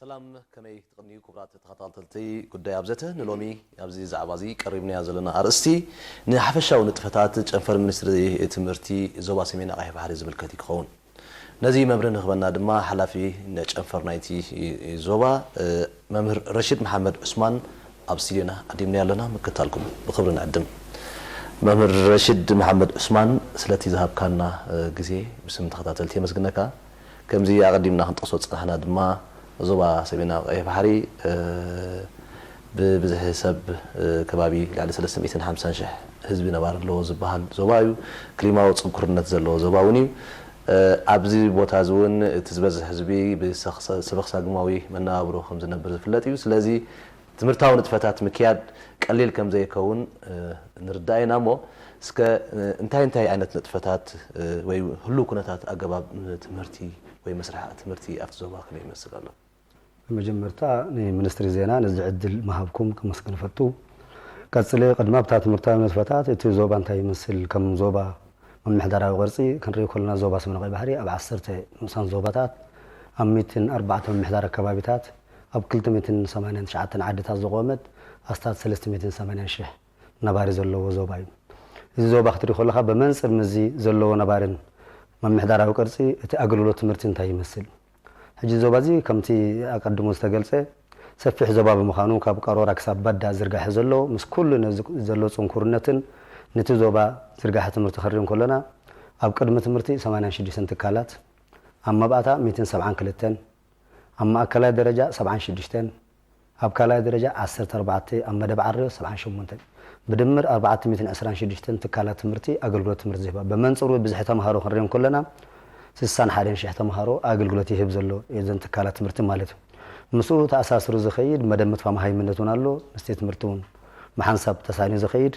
ሰላም፣ ከመይ ትቕንዩ ክቡራት ተኸታተልቲ ጉዳይ ኣብዘተ? ንሎሚ ኣብዚ ዛዕባ እዚ ቀሪብናዮ ዘለና ኣርእስቲ ንሓፈሻዊ ንጥፈታት ጨንፈር ሚኒስትሪ ትምህርቲ ዞባ ሰሜን ኣቕሓይ ባሕሪ ዝምልከት እዩ ክኸውን። ነዚ መብርሂ ንክህበና ድማ ሓላፊ ጨንፈር ናይቲ ዞባ መምህር ረሺድ መሓመድ ዑስማን ኣብ ስቱድዮና ዓዲምናዮ ኣለና። ምክትታልኩም ብክብሪ ንዕድም። መምህር ረሺድ መሓመድ ዑስማን፣ ስለቲ ዝሃብካና ግዜ ብስም ተኸታተልቲ የመስግነካ። ከምዚ ኣቐዲምና ክንጠቕሶ ዝጸናሕና ድማ፣ ዞባ ሰሜናዊ ቀይሕ ባሕሪ ብብዝሒ ሰብ ከባቢ ልዕሊ ሰለስተ ሚእትን ሓምሳን ሽሕ ህዝቢ ነባሪ ኣለዎ ዝበሃል ዞባ እዩ። ክሊማዊ ጽንኩርነት ዘለዎ ዞባ እውን እዩ። ኣብዚ ቦታ እዚ እውን እቲ ዝበዝሕ ህዝቢ ብሰበኽሳግማዊ መነባብሮ ከም ዝነብር ዝፍለጥ እዩ። ስለዚ ትምህርታዊ ንጥፈታት ምክያድ ቀሊል ከም ዘይከውን ንርዳእ ኢና። እሞ እስከ እንታይ እንታይ ዓይነት ንጥፈታት ወይ ህሉው ኩነታት ኣገባብ ትምህርቲ ወይ መስርሕ ትምህርቲ ኣብቲ ዞባ ከመይ ይመስል ኣሎ? ብመጀመርታ ንሚኒስትሪ ዜና ነዚ ዕድል ምሃብኩም ከመስግን እፈቱ። ቀጽለ ቅድሚ ኣብታ ትምህርታዊ ንጥፈታት እቲ ዞባ እንታይ ይመስል ከም ዞባ ምምሕዳራዊ ቅርጺ ክንርኢ ከለና ዞባ ሰሜን ቀይ ባሕሪ ኣብ ዓሰርተ ንኡሳን ዞባታት ኣብ ሚእትን ኣርባዕተ ምምሕዳር ኣከባቢታት ኣብ ክልተ ሚእትን ሰማንያን ትሽዓተን ዓድታት ዝቖመት ኣስታት ሰለስተ ሚእትን ሰማንያን ሽሕ ነባሪ ዘለዎ ዞባ እዩ። እዚ ዞባ ክትርኢ ከለኻ ብመንጽር ምዚ ዘለዎ ነባርን ምምሕዳራዊ ቅርጺ እቲ ኣገልግሎት ትምህርቲ እንታይ ይመስል? ሕጂ ዞባ እዚ ከምቲ ኣቀድሙ ዝተገልጸ ሰፊሕ ዞባ ብምዃኑ ካብ ቀሮራ ክሳብ ባዳ ዝርጋሐ ዘሎ ምስ ኩሉ ነዚ ዘሎ ጽንኩርነትን ነቲ ዞባ ዝርጋሐ ትምህርቲ ክርኢ እንከለና ኣብ ቅድሚ ትምህርቲ ሰማንያን ሽዱሽተን ትካላት ኣብ መባእታ ሚእትን ሰብዓን ክልተን ኣብ ማእከላይ ደረጃ ሰብዓን ሽዱሽተን ኣብ ካልኣይ ደረጃ ዓሰርተ ኣርባዕተ ኣብ መደብ ዓርዮ ሰብዓን ሸሞንተን ብድምር ኣርባዕተ ሚእትን ዕስራን ሽዱሽተን ትካላት ትምህርቲ ኣገልግሎት ትምህርቲ ዝህባ። ብመንጽሩ ብዝሒ ተምሃሮ ክንርኢ እንከለና ስሳን ሓደን ሽሕ ተምሃሮ ኣገልግሎት ይህብ ዘሎ እዘን ትካላት ትምህርቲ ማለት እዩ። ምስኡ ተኣሳስሩ ዝኸይድ መደብ ምጥፋ መሃይምነት እውን ኣሎ። ምስቲ ትምህርቲ እውን ብሓንሳብ ተሳንዩ ዝኸይድ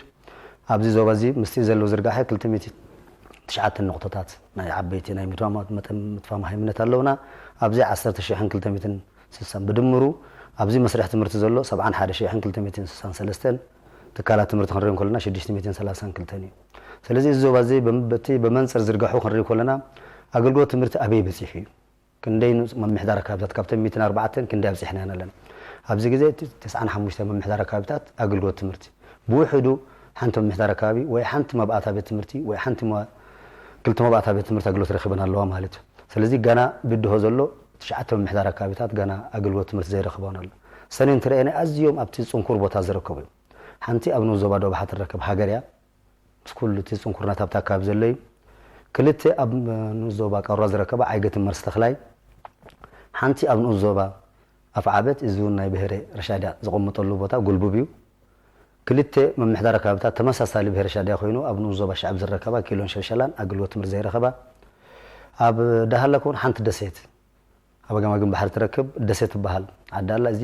ኣብዚ ዞባ እዚ ምስቲ ዘሎ ዝርጋሐ ክልተ ሚእቲ ትሽዓተ ነቑቶታት ናይ ዓበይቲ ናይ ምጥፋ መሃይምነት ኣለውና። ኣብዚ ዓሰርተ ሽሕን ክልተ ሚእትን ስሳን ብድምሩ ኣብዚ መስርሕ ትምህርቲ ዘሎ ሰብዓን ሓደ ሽሕን ክልተ ሚእትን ስሳን ሰለስተን ትካላት ትምህርቲ ክንርኢ እንከለና ሽዱሽተ ሚእትን ሰላሳን ክልተን እዩ። ስለዚ እዚ ዞባ እዚ በቲ ብመንፅር ዝርጋሑ ክንርኢ ከለና ኣገልግሎት ትምህርቲ ኣበይ በፂሑ እዩ? ክንደይ ንኡስ ምምሕዳር ኣከባብታት ካብተን ሚእትን ኣርባዕተን ክንደይ ኣብፂሕና ኢና ኣለና? ኣብዚ ግዜ እቲ ተስዓን ሓሙሽተን ምምሕዳር ኣከባብታት ኣገልግሎት ትምህርቲ ብውሕዱ ሓንቲ ምምሕዳር ኣከባቢ ወይ ሓንቲ መብኣታ ቤት ትምህርቲ ወይ ሓንቲ ክልተ መብኣታ ቤት ትምህርቲ ኣገልግሎት ረኺበን ኣለዋ ማለት እዩ። ስለዚ ገና ብድሆ ዘሎ ትሽዓተ ምምሕዳር ኣከባቢታት ገና ኣገልግሎት ትምህርቲ ዘይረኸባን ኣሎ። ሰነ እንትርአናይ ኣዝዮም ኣብቲ ፅንኩር ቦታ ዝረከቡ እዮም። ሓንቲ ኣብ ንኡስ ዞባ ደቡብ ትረከብ ሃገር እያ። ምስ ኩሉ እቲ ፅንኩርነት ኣብቲ ኣከባቢ ዘሎ እዩ። ክልተ ኣብ ንኡስ ዞባ ቀሮራ ዝረከባ ዓይገትን መርስ ተኽላይ፣ ሓንቲ ኣብ ንኡስ ዞባ ኣፍዓበት፣ እዚ እውን ናይ ብሄረ ረሻድያ ዝቕመጠሉ ቦታ ጉልቡብ እዩ። ክልተ ምምሕዳር ኣከባቢታት ተመሳሳሊ ብሄረ ሻድያ ኮይኑ ኣብ ንኡስ ዞባ ሽዕብ ዝረከባ ኪሎን ሸልሸላን ኣገልግሎት ትምህርቲ ዘይረኸባ። ኣብ ዳህላክ እውን ሓንቲ ደሴት ኣብ ገማግም ባሕሪ ትረክብ ደሴት ትበሃል ዓዲ ኣላ። እዚ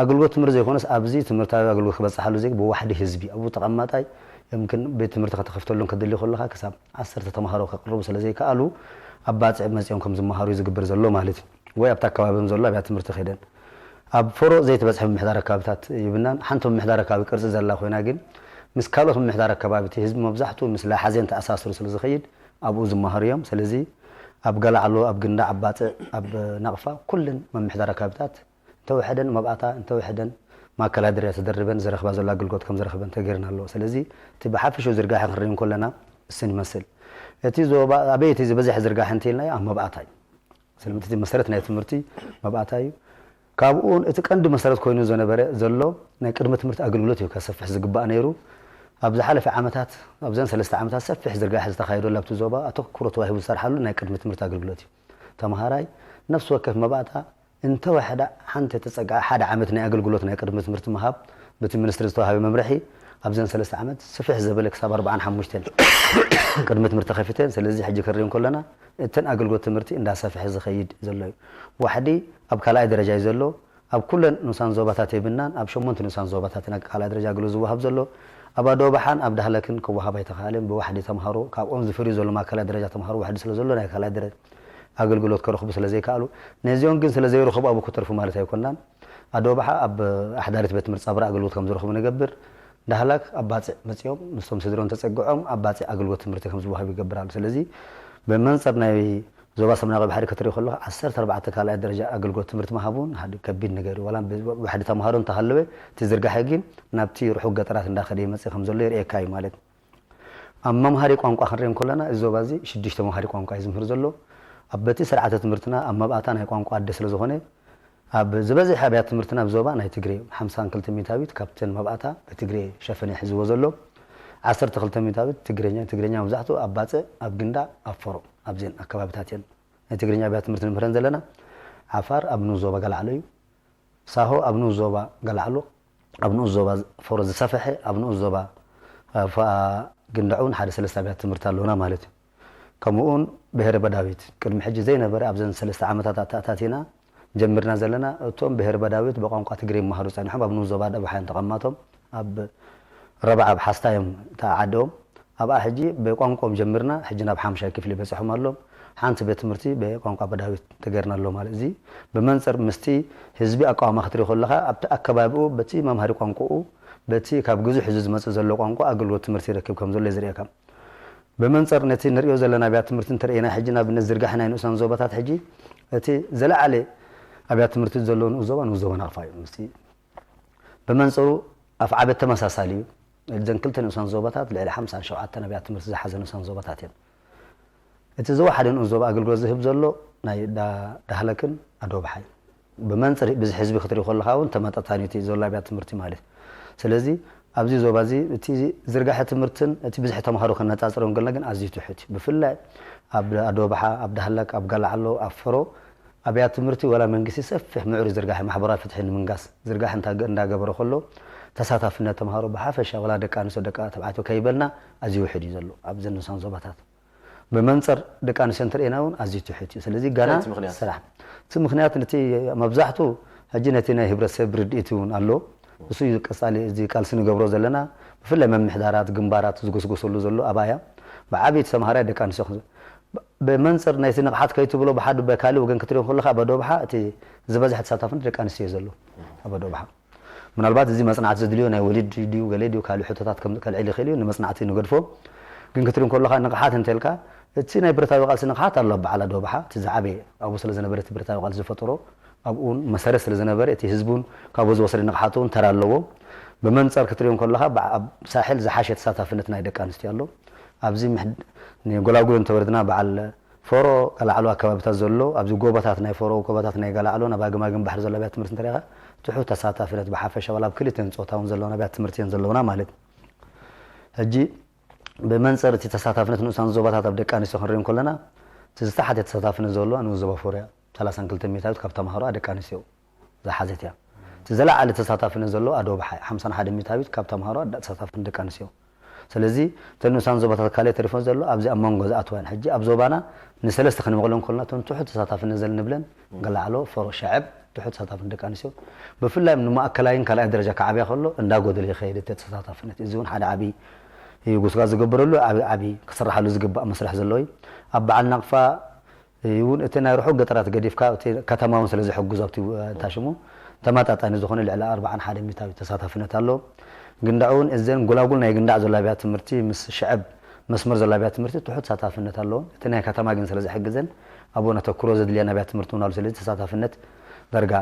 ኣገልግሎት ትምህርቲ ዘይኮነስ ኣብዚ ትምህርታዊ ኣገልግሎት ክበፅሓሉ ዘይ ብዋሕዲ ህዝቢ ኣብኡ ተቐማጣይ የምክን ቤት ትምህርቲ ከተኸፍተሉን ከድሊ ከለኻ ክሳብ ዓሰርተ ተምሃሮ ከቕርቡ ስለ ዘይከኣሉ ኣብ ባፅዕ መፂኦም ከም ዝመሃሩ እዩ ዝግበር ዘሎ ማለት እዩ። ወይ ኣብቲ ኣከባቢም ዘሎ ኣብያ ትምህርቲ ከይደን ኣብ ፈሮ ዘይተበፅሐ ምምሕዳር ኣከባቢታት ይብናን ሓንቲ ምምሕዳር ኣከባቢ ቅርፂ ዘላ ኮይና ግን ምስ ካልኦት ምምሕዳር ኣከባቢ እቲ ህዝቢ መብዛሕትኡ ምስ ላሓዜን ተኣሳስሩ ስለ ዝኸይድ ኣብኡ ዝመሃሩ እዮም። ስለዚ ኣብ ገላዕሎ፣ ኣብ ግንዳዕ፣ ኣብ ባፅዕ፣ ኣብ ናቕፋ ኩለን ምምሕዳር ኣከባቢታት እንተወሐደን መብኣታ እንተወሐደን ማእከላይ ደረጃ ተደርበን ዝረኽባ ዘሎ ኣገልግሎት ከም ዝረኽበን ተገይርና ኣለዎ። ስለዚ እቲ ብሓፈሽኡ ዝርጋሐ ክንርኢ እንከለና እስን ይመስል። እቲ ዞባ ኣበይ እቲ ዝበዝሐ ዝርጋሐ እንተኢልናዮ ኣብ መብኣታ እዩ። ስለምንታይ እቲ መሰረት ናይ ትምህርቲ መብኣታ እዩ። ካብኡ እቲ ቀንዲ መሰረት ኮይኑ ዝነበረ ዘሎ ናይ ቅድመ ትምህርቲ ኣገልግሎት እዩ ከሰፍሕ ዝግባእ ነይሩ። ኣብ ዝሓለፈ ዓመታት ኣብዘን ሰለስተ ዓመታት ሰፊሕ ዝርጋሐ ዝተኻየደሉ ኣብቲ ዞባ ኣተኩሮ ተዋሂቡ ዝሰርሓሉ ናይ ቅድመ ትምህርቲ ኣገልግሎት እዩ። ተምሃራይ ነፍሲ ወከፍ መባእታ እንተወሐደ ሓንቲ ተፀግዓ ሓደ ዓመት ናይ ኣገልግሎት ናይ ቅድመ ትምህርቲ ምሃብ በቲ ሚኒስትሪ ዝተዋሃበ መምርሒ ኣብዘን ሰለስተ ዓመት ስፍሕ ዘበለ ክሳብ ኣርባዓን ሓሙሽተን ቅድመ ትምህርቲ ከፊተን። ስለዚ ሕጂ ክንርኢ እንከለና እተን ኣገልግሎት ትምህርቲ እንዳሰፍሐ ዝኸይድ ዘሎ እዩ። ዋሕዲ ኣብ ካልኣይ ደረጃ እዩ ዘሎ። ኣብ ኩለን ንኡሳን ዞባታት የብልናን። ኣብ ሸሞንተ ንኡሳን ዞባታት ኢና ካልኣይ ደረጃ ኣገልግሎት ዝወሃብ ዘሎ። ኣብ ኣደባሓን ኣብ ዳህለክን ክወሃብ ኣይተኻእለን። ብዋሕዲ ተምሃሮ ካብኦም ዝፈርዩ ዘሎ ማእከላይ ደረጃ ተምሃሮ ዋሕዲ ስለ ዘሎ ናይ ካልኣይ ደረጃ ኣገልግሎት ክረኽቡ ስለ ዘይከኣሉ፣ ነዚኦም ግን ስለ ዘይረኽቡ ኣብኡ ክተርፉ ማለት ኣይኮናን። ኣደባሓ ኣብ ኣሕዳሪት ቤት ትምህርቲ ጻብራ ኣገልግሎት ከም ዝረኽቡ ንገብር። ዳህላክ ኣብ ባጽዕ መጺኦም ምስቶም ስድሮም ተጸግዖም ኣብ ባጽዕ ኣገልግሎት ትምህርቲ ከም ዝወሃብ ይገብር ኣሎ። ስለዚ ብመንጽር ናይ ዞባ ሰሜናዊ ባሕሪ ክትርኢ ከለኻ ዓሰርተ ኣርባዕተ ካልኣይ ደረጃ ኣገልግሎት ትምህርቲ ምሃብ እውን ሓደ ከቢድ ነገር እዩ። ዋላ ብዋሕዲ ተምሃሮ እንተሃለወ እቲ ዝርጋሐ ግን ናብቲ ርሑቕ ገጠራት እንዳኸደ ይመጽእ ከም ዘሎ የርእየካ እዩ ማለት እዩ። ኣብ መምሃሪ ቋንቋ ክንርኢ እንከለና እዚ ዞባ እዚ ሽዱሽተ መምሃሪ ቋንቋ እዩ ዝምህር ዘሎ። ኣብ በቲ ስርዓተ ትምህርትና ኣብ መብኣታ ናይ ቋንቋ ኣደ ስለ ዝኾነ ኣብ ዝበዝሕ ኣብያተ ትምህርትና ኣብ ዞባ ናይ ትግሬ ሓምሳን ክልተ ሚእታዊት ካብተን መብኣታ ብትግሬ ሸፈነ ሒዝዎ ዘሎ ዓሰርተ ክልተ ሚእታዊት ትግርኛ ትግርኛ መብዛሕትኡ ኣብ ባጽዕ ኣብ ግንዳ ኣብ ፈሮ ኣብዘን ኣከባብታት እየን ናይ ትግርኛ ኣብያተ ትምህርቲ ንምህረን ዘለና። ዓፋር ኣብ ንኡስ ዞባ ገላዕሎ እዩ። ሳሆ ኣብ ንኡስ ዞባ ገላዕሎ ኣብ ንኡስ ዞባ ፈሮ ዝሰፈሐ ኣብ ንኡስ ዞባ ግንዳዑን ሓደ ሰለስተ ኣብያተ ትምህርቲ ኣለውና ማለት እዩ። ከምኡውን ብሄረ በዳዊት ቅድሚ ሕጂ ዘይነበረ ኣብዘን ሰለስተ ዓመታት ኣተኣታቲና ጀምርና ዘለና እቶም ብሄረ በዳዊት ብቋንቋ ትግርይ ይመሃሩ ጸኒሖም ኣብ ንኡስ ዞባ ደቡብ ሓይን ተቐማቶም ኣብ ረብዓ ኣብ ሓስታ እዮም ተዓደዎም ኣብኣ ሕጂ ብቋንቋኦም ጀምርና ሕጂ ናብ ሓምሻይ ክፍሊ በጺሖም ኣሎም። ሓንቲ ቤት ትምህርቲ ብቋንቋ በዳዊት ተገርና ኣሎ ማለት እዚ ብመንጽር ምስቲ ህዝቢ ኣቃዋማ ክትርኢ ከለኻ ኣብቲ ኣከባቢኡ በቲ መምሃሪ ቋንቋኡ በቲ ካብ ግዙሕ ህዝቢ ዝመጽእ ዘሎ ቋንቋ ኣገልግሎት ትምህርቲ ይረክብ ከም ዘሎ ዝርእየካ። ብመንጽር ነቲ ንርእዮ ዘለና ኣብያት ትምህርቲ እንተርእየና ሕጂ ንኣብነት ዝርጋሐ ናይ ንኡሳን ዞባታት ሕጂ እቲ ዘለዓለ ኣብያት ትምህርቲ ዘለዎ ንኡስ ዞባ ንኡስ ዞባ ናቕፋ እዩ። ምስቲ ብመንጽሩ ኣፍዓበት ተመሳሳሊ እዩ። እዘን ክልተ ንኡሳን ዞባታት ልዕሊ ሓምሳን ሸውዓተን ኣብያት ትምህርቲ ዝሓዘ ንኡሳን ዞባታት እየን። እቲ ዝወሓደ ንኡስ ዞባ ኣገልግሎት ዝህብ ዘሎ ናይ ዳ- ዳህለክን ኣዶብሓይ ብመንፅር ብዝሒ ህዝቢ ክትርኢ ከለካ እውን ተመጣጣኒ እቲ ዘሎ ኣብያት ትምህርቲ ማለት እዩ። ስለዚ ኣብዚ ዞባ እዚ እቲ ዝርጋሐ ትምህርትን እቲ ብዝሒ ተምሃሮ ከነፃፅሮ እንከለና ግን ኣዝዩ ትሑት እዩ። ብፍላይ ኣብ ኣዶብሓ፣ ኣብ ዳህለክ፣ ኣብ ጋላዕሎ፣ ኣብ ፈሮ ኣብያት ትምህርቲ ወላ መንግስቲ ሰፊሕ ምዕሩይ ዝርጋሐ ማሕበራዊ ፍትሒ ንምንጋስ ዝርጋሐ እንዳ- እንዳገበረ ከሎ ተሳታፍነት ተምሃሮ ብሓፈሻ ወላ ደቂ ኣንስትዮ ደቂ ተባዕትዮ ከይበልና ኣዝዩ ውሕድ እዩ ዘሎ ኣብ ዘንሳን ዞባታት። ብመንፅር ደቂ ኣንስትዮ እንተርእና እውን ኣዝዩ ትሑት እዩ። ስለዚ ጋና እንታይ እቲ ምኽንያት? ስራሕ እቲ ምኽንያት ነቲ መብዛሕቱ ሕጂ ነቲ ናይ ህብረተሰብ ርድኢት እውን ኣሎ። እሱ እዩ ቀፃሊ እዚ ቃልሲ ንገብሮ ዘለና። ብፍላይ መምሕዳራት ግንባራት ዝጎስጎሰሉ ዘሎ ኣብኣ እያ። ብዓብይቲ ተምሃራይ ደቂ ኣንስትዮ ክን- ብመንፅር ናይቲ ንቕሓት ከይትብሎ ብሓደ በካሊ ወገን ክትሪኦ ከለካ ኣብ ኣዶብሓ እቲ ዝበዝሐ ተሳታፍነት ደቂ ኣንስትዮ እዩ ዘሎ ኣብ ኣዶብሓ። ምናልባት እዚ መፅናዕቲ ዘድልዮ ናይ ወሊድ ድዩ ገለ ድዩ ካልእ ሕቶታት ከም ከልዕል ይኽእል እዩ። ንመፅናዕቲ ንገድፎ። ግን ክትርኢ ከለኻ ንቕሓት እንተልካ እቲ ናይ ብረታዊ ቃልሲ ንቕሓት ኣሎ ኣብ በዓል ኣዶብሓ እቲ ዝዓበየ ኣብኡ ስለ ዝነበረ እቲ ብረታዊ ቃልሲ ዝፈጠሮ ኣብኡ እውን መሰረት ስለ ዝነበረ እቲ ህዝቢ እውን ካብኡ ዝወሰደ ንቕሓት እውን ተራ ኣለዎ። ብመንፅር ክትሪኦ ከለኻ ብዓ- ኣብ ሳሕል ዝሓሸ ተሳታፍነት ናይ ደቂ ኣንስትዮ ኣሎ። ኣብዚ ምሕድ- ንጎላጉል እንተወርድና በዓል ፈሮ ጋላዕሎ ኣከባቢታት ዘሎ ኣብዚ ጎቦታት ናይ ፈሮ ጎቦታት ናይ ጋላዕሎ ናብ ኣግማግን ባሕሪ ዘሎ ኣብያተ ትምህርቲ እንተሪኢኻ ትሑት ተሳታፍነት ብሓፈሻ ዋላ ኣብ ክልተን ፆታ እውን ዘለውና ኣብያተ ትምህርቲ እየን ዘለውና ማለት እዩ። ሕጂ ብመንፅር እቲ ተሳታፍነት ንኡሳን ዞባታት ኣብ ደቂ ኣንስትዮ ክንርኢ ከለና እቲ ዝተሓተ ተሳታፍነት ዘለዋ ንኡስ ዞባ ፈሮ እያ። ሰላሳን ክልተ ሚእታዊት ካብ ተምሃሮ ደቂ ኣንስትዮ ዝሓዘት እያ። እቲ ዘለዓለ ተሳታፍነት ዘለዎ ኣዶብሓ ሓምሳን ሓደ ሚእታዊት ካብ ተምሃሮ ኣዳ ተሳታፍነት ደቂ ኣንስትዮ። ስለዚ እተን ንኡሳን ዞባታት ካልእ ተሪፎን ዘሎ ኣብዚ ኣብ መንጎ ዝኣትዋን ሕጂ ኣብ ዞባና ንሰለስተ ክንመቕለን ከለና እተን ትሑት ተሳታፍነት ዘለን ንብለን ገላዕሎ፣ ፈሮ፣ ሸዐብ ትሑት ተሳታፍነት ደቂ ኣንስትዮ ብፍላይ ንማእከላይን ካልኣይ ደረጃ ክዓብያ ከሎ እንዳጎደለ ይኸይድ እቲ ተሳታፍነት። እዚ እውን ሓደ ዓብዪ እዩ ጉስጓስ ዝገብረሉ ዓብዪ ዓብዪ ክስራሓሉ ዝግባእ መስርሕ ዘሎ እዩ። ኣብ በዓል ናቕፋ እውን እቲ ናይ ርሑቕ ገጠራት ገዲፍካ እቲ ከተማ እውን ስለ ዝሕግዞ ኣብቲ እንታይ ሽሙ ተመጣጣኒ ዝኾነ ልዕሊ ኣርባዓን ሓደ ሚእታዊት ተሳታፍነት ኣሎ። ግንዳዕ እውን እዘን ጎላጉል ናይ ግንዳዕ ዘሎ ኣብያተ ትምህርቲ ምስ ሽዕብ መስመር ዘሎ ኣብያተ ትምህርቲ ትሑት ተሳታፍነት ኣለዎን እቲ ናይ ከተማ ግን ስለ ዝሕግዘን ኣብኡ ነተኩሮ ዘድልየን ኣብያተ ትምህርቲ እውን ኣሎ። ስለዚ ተሳታፍነት ዳርጋ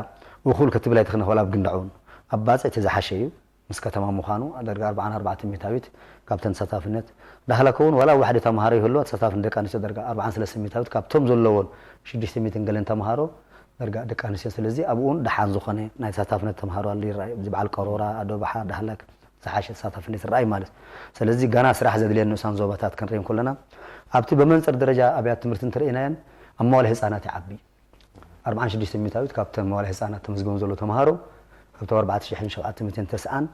እኹል ክትብል ኣይትኽእልን። ዋላ ኣብ ግንዳዕ እውን ኣብ ባጽዕ እቲ ዝሓሸ እዩ። ምስ ከተማ ምዃኑ ዳርጋ ኣርባዓን ኣርባዕተ ሚእታዊት ካብተን ተሳታፍነት ዳህላክ እውን ዋላ ዋሕዲ ተምሃሮ ይህልዋ ተሳታፍን ደቂ ኣንስትዮ ዳርጋ ኣርባዓን ሰለስተ ሚእታዊት ካብቶም ዘለዎን ሽዱሽተ ሚእትን ገለን ተምሃሮ ዳርጋ ደቂ ኣንስትዮ። ስለዚ ኣብኡ እውን ደሓን ዝኾነ ናይ ተሳታፍነት ተምሃሮ ኣሎ ይረኣዩ። እዚ በዓል ቀሮራ፣ ኣዶባሓ፣ ዳህላክ ዝሓሸ ተሳታፍነት ይረኣይ ማለት እዩ። ስለዚ ጋና ስራሕ ዘድልየን ንኡሳን ዞባታት ክንርኢ ከለና ኣብቲ ብመንፅር ደረጃ ኣብያት ትምህርቲ እንተርኢናየን ኣብ መዋለ ህፃናት ይዓቢ። ኣርባዓን ሽዱሽተ ሚእታዊት ካብተን መዋለ ህፃናት ተመዝገቡ ዘሎ ተምሃሮ ካብቶም ኣርባዕተ ሽሕን ሸውዓተ ሚእትን ተስዓን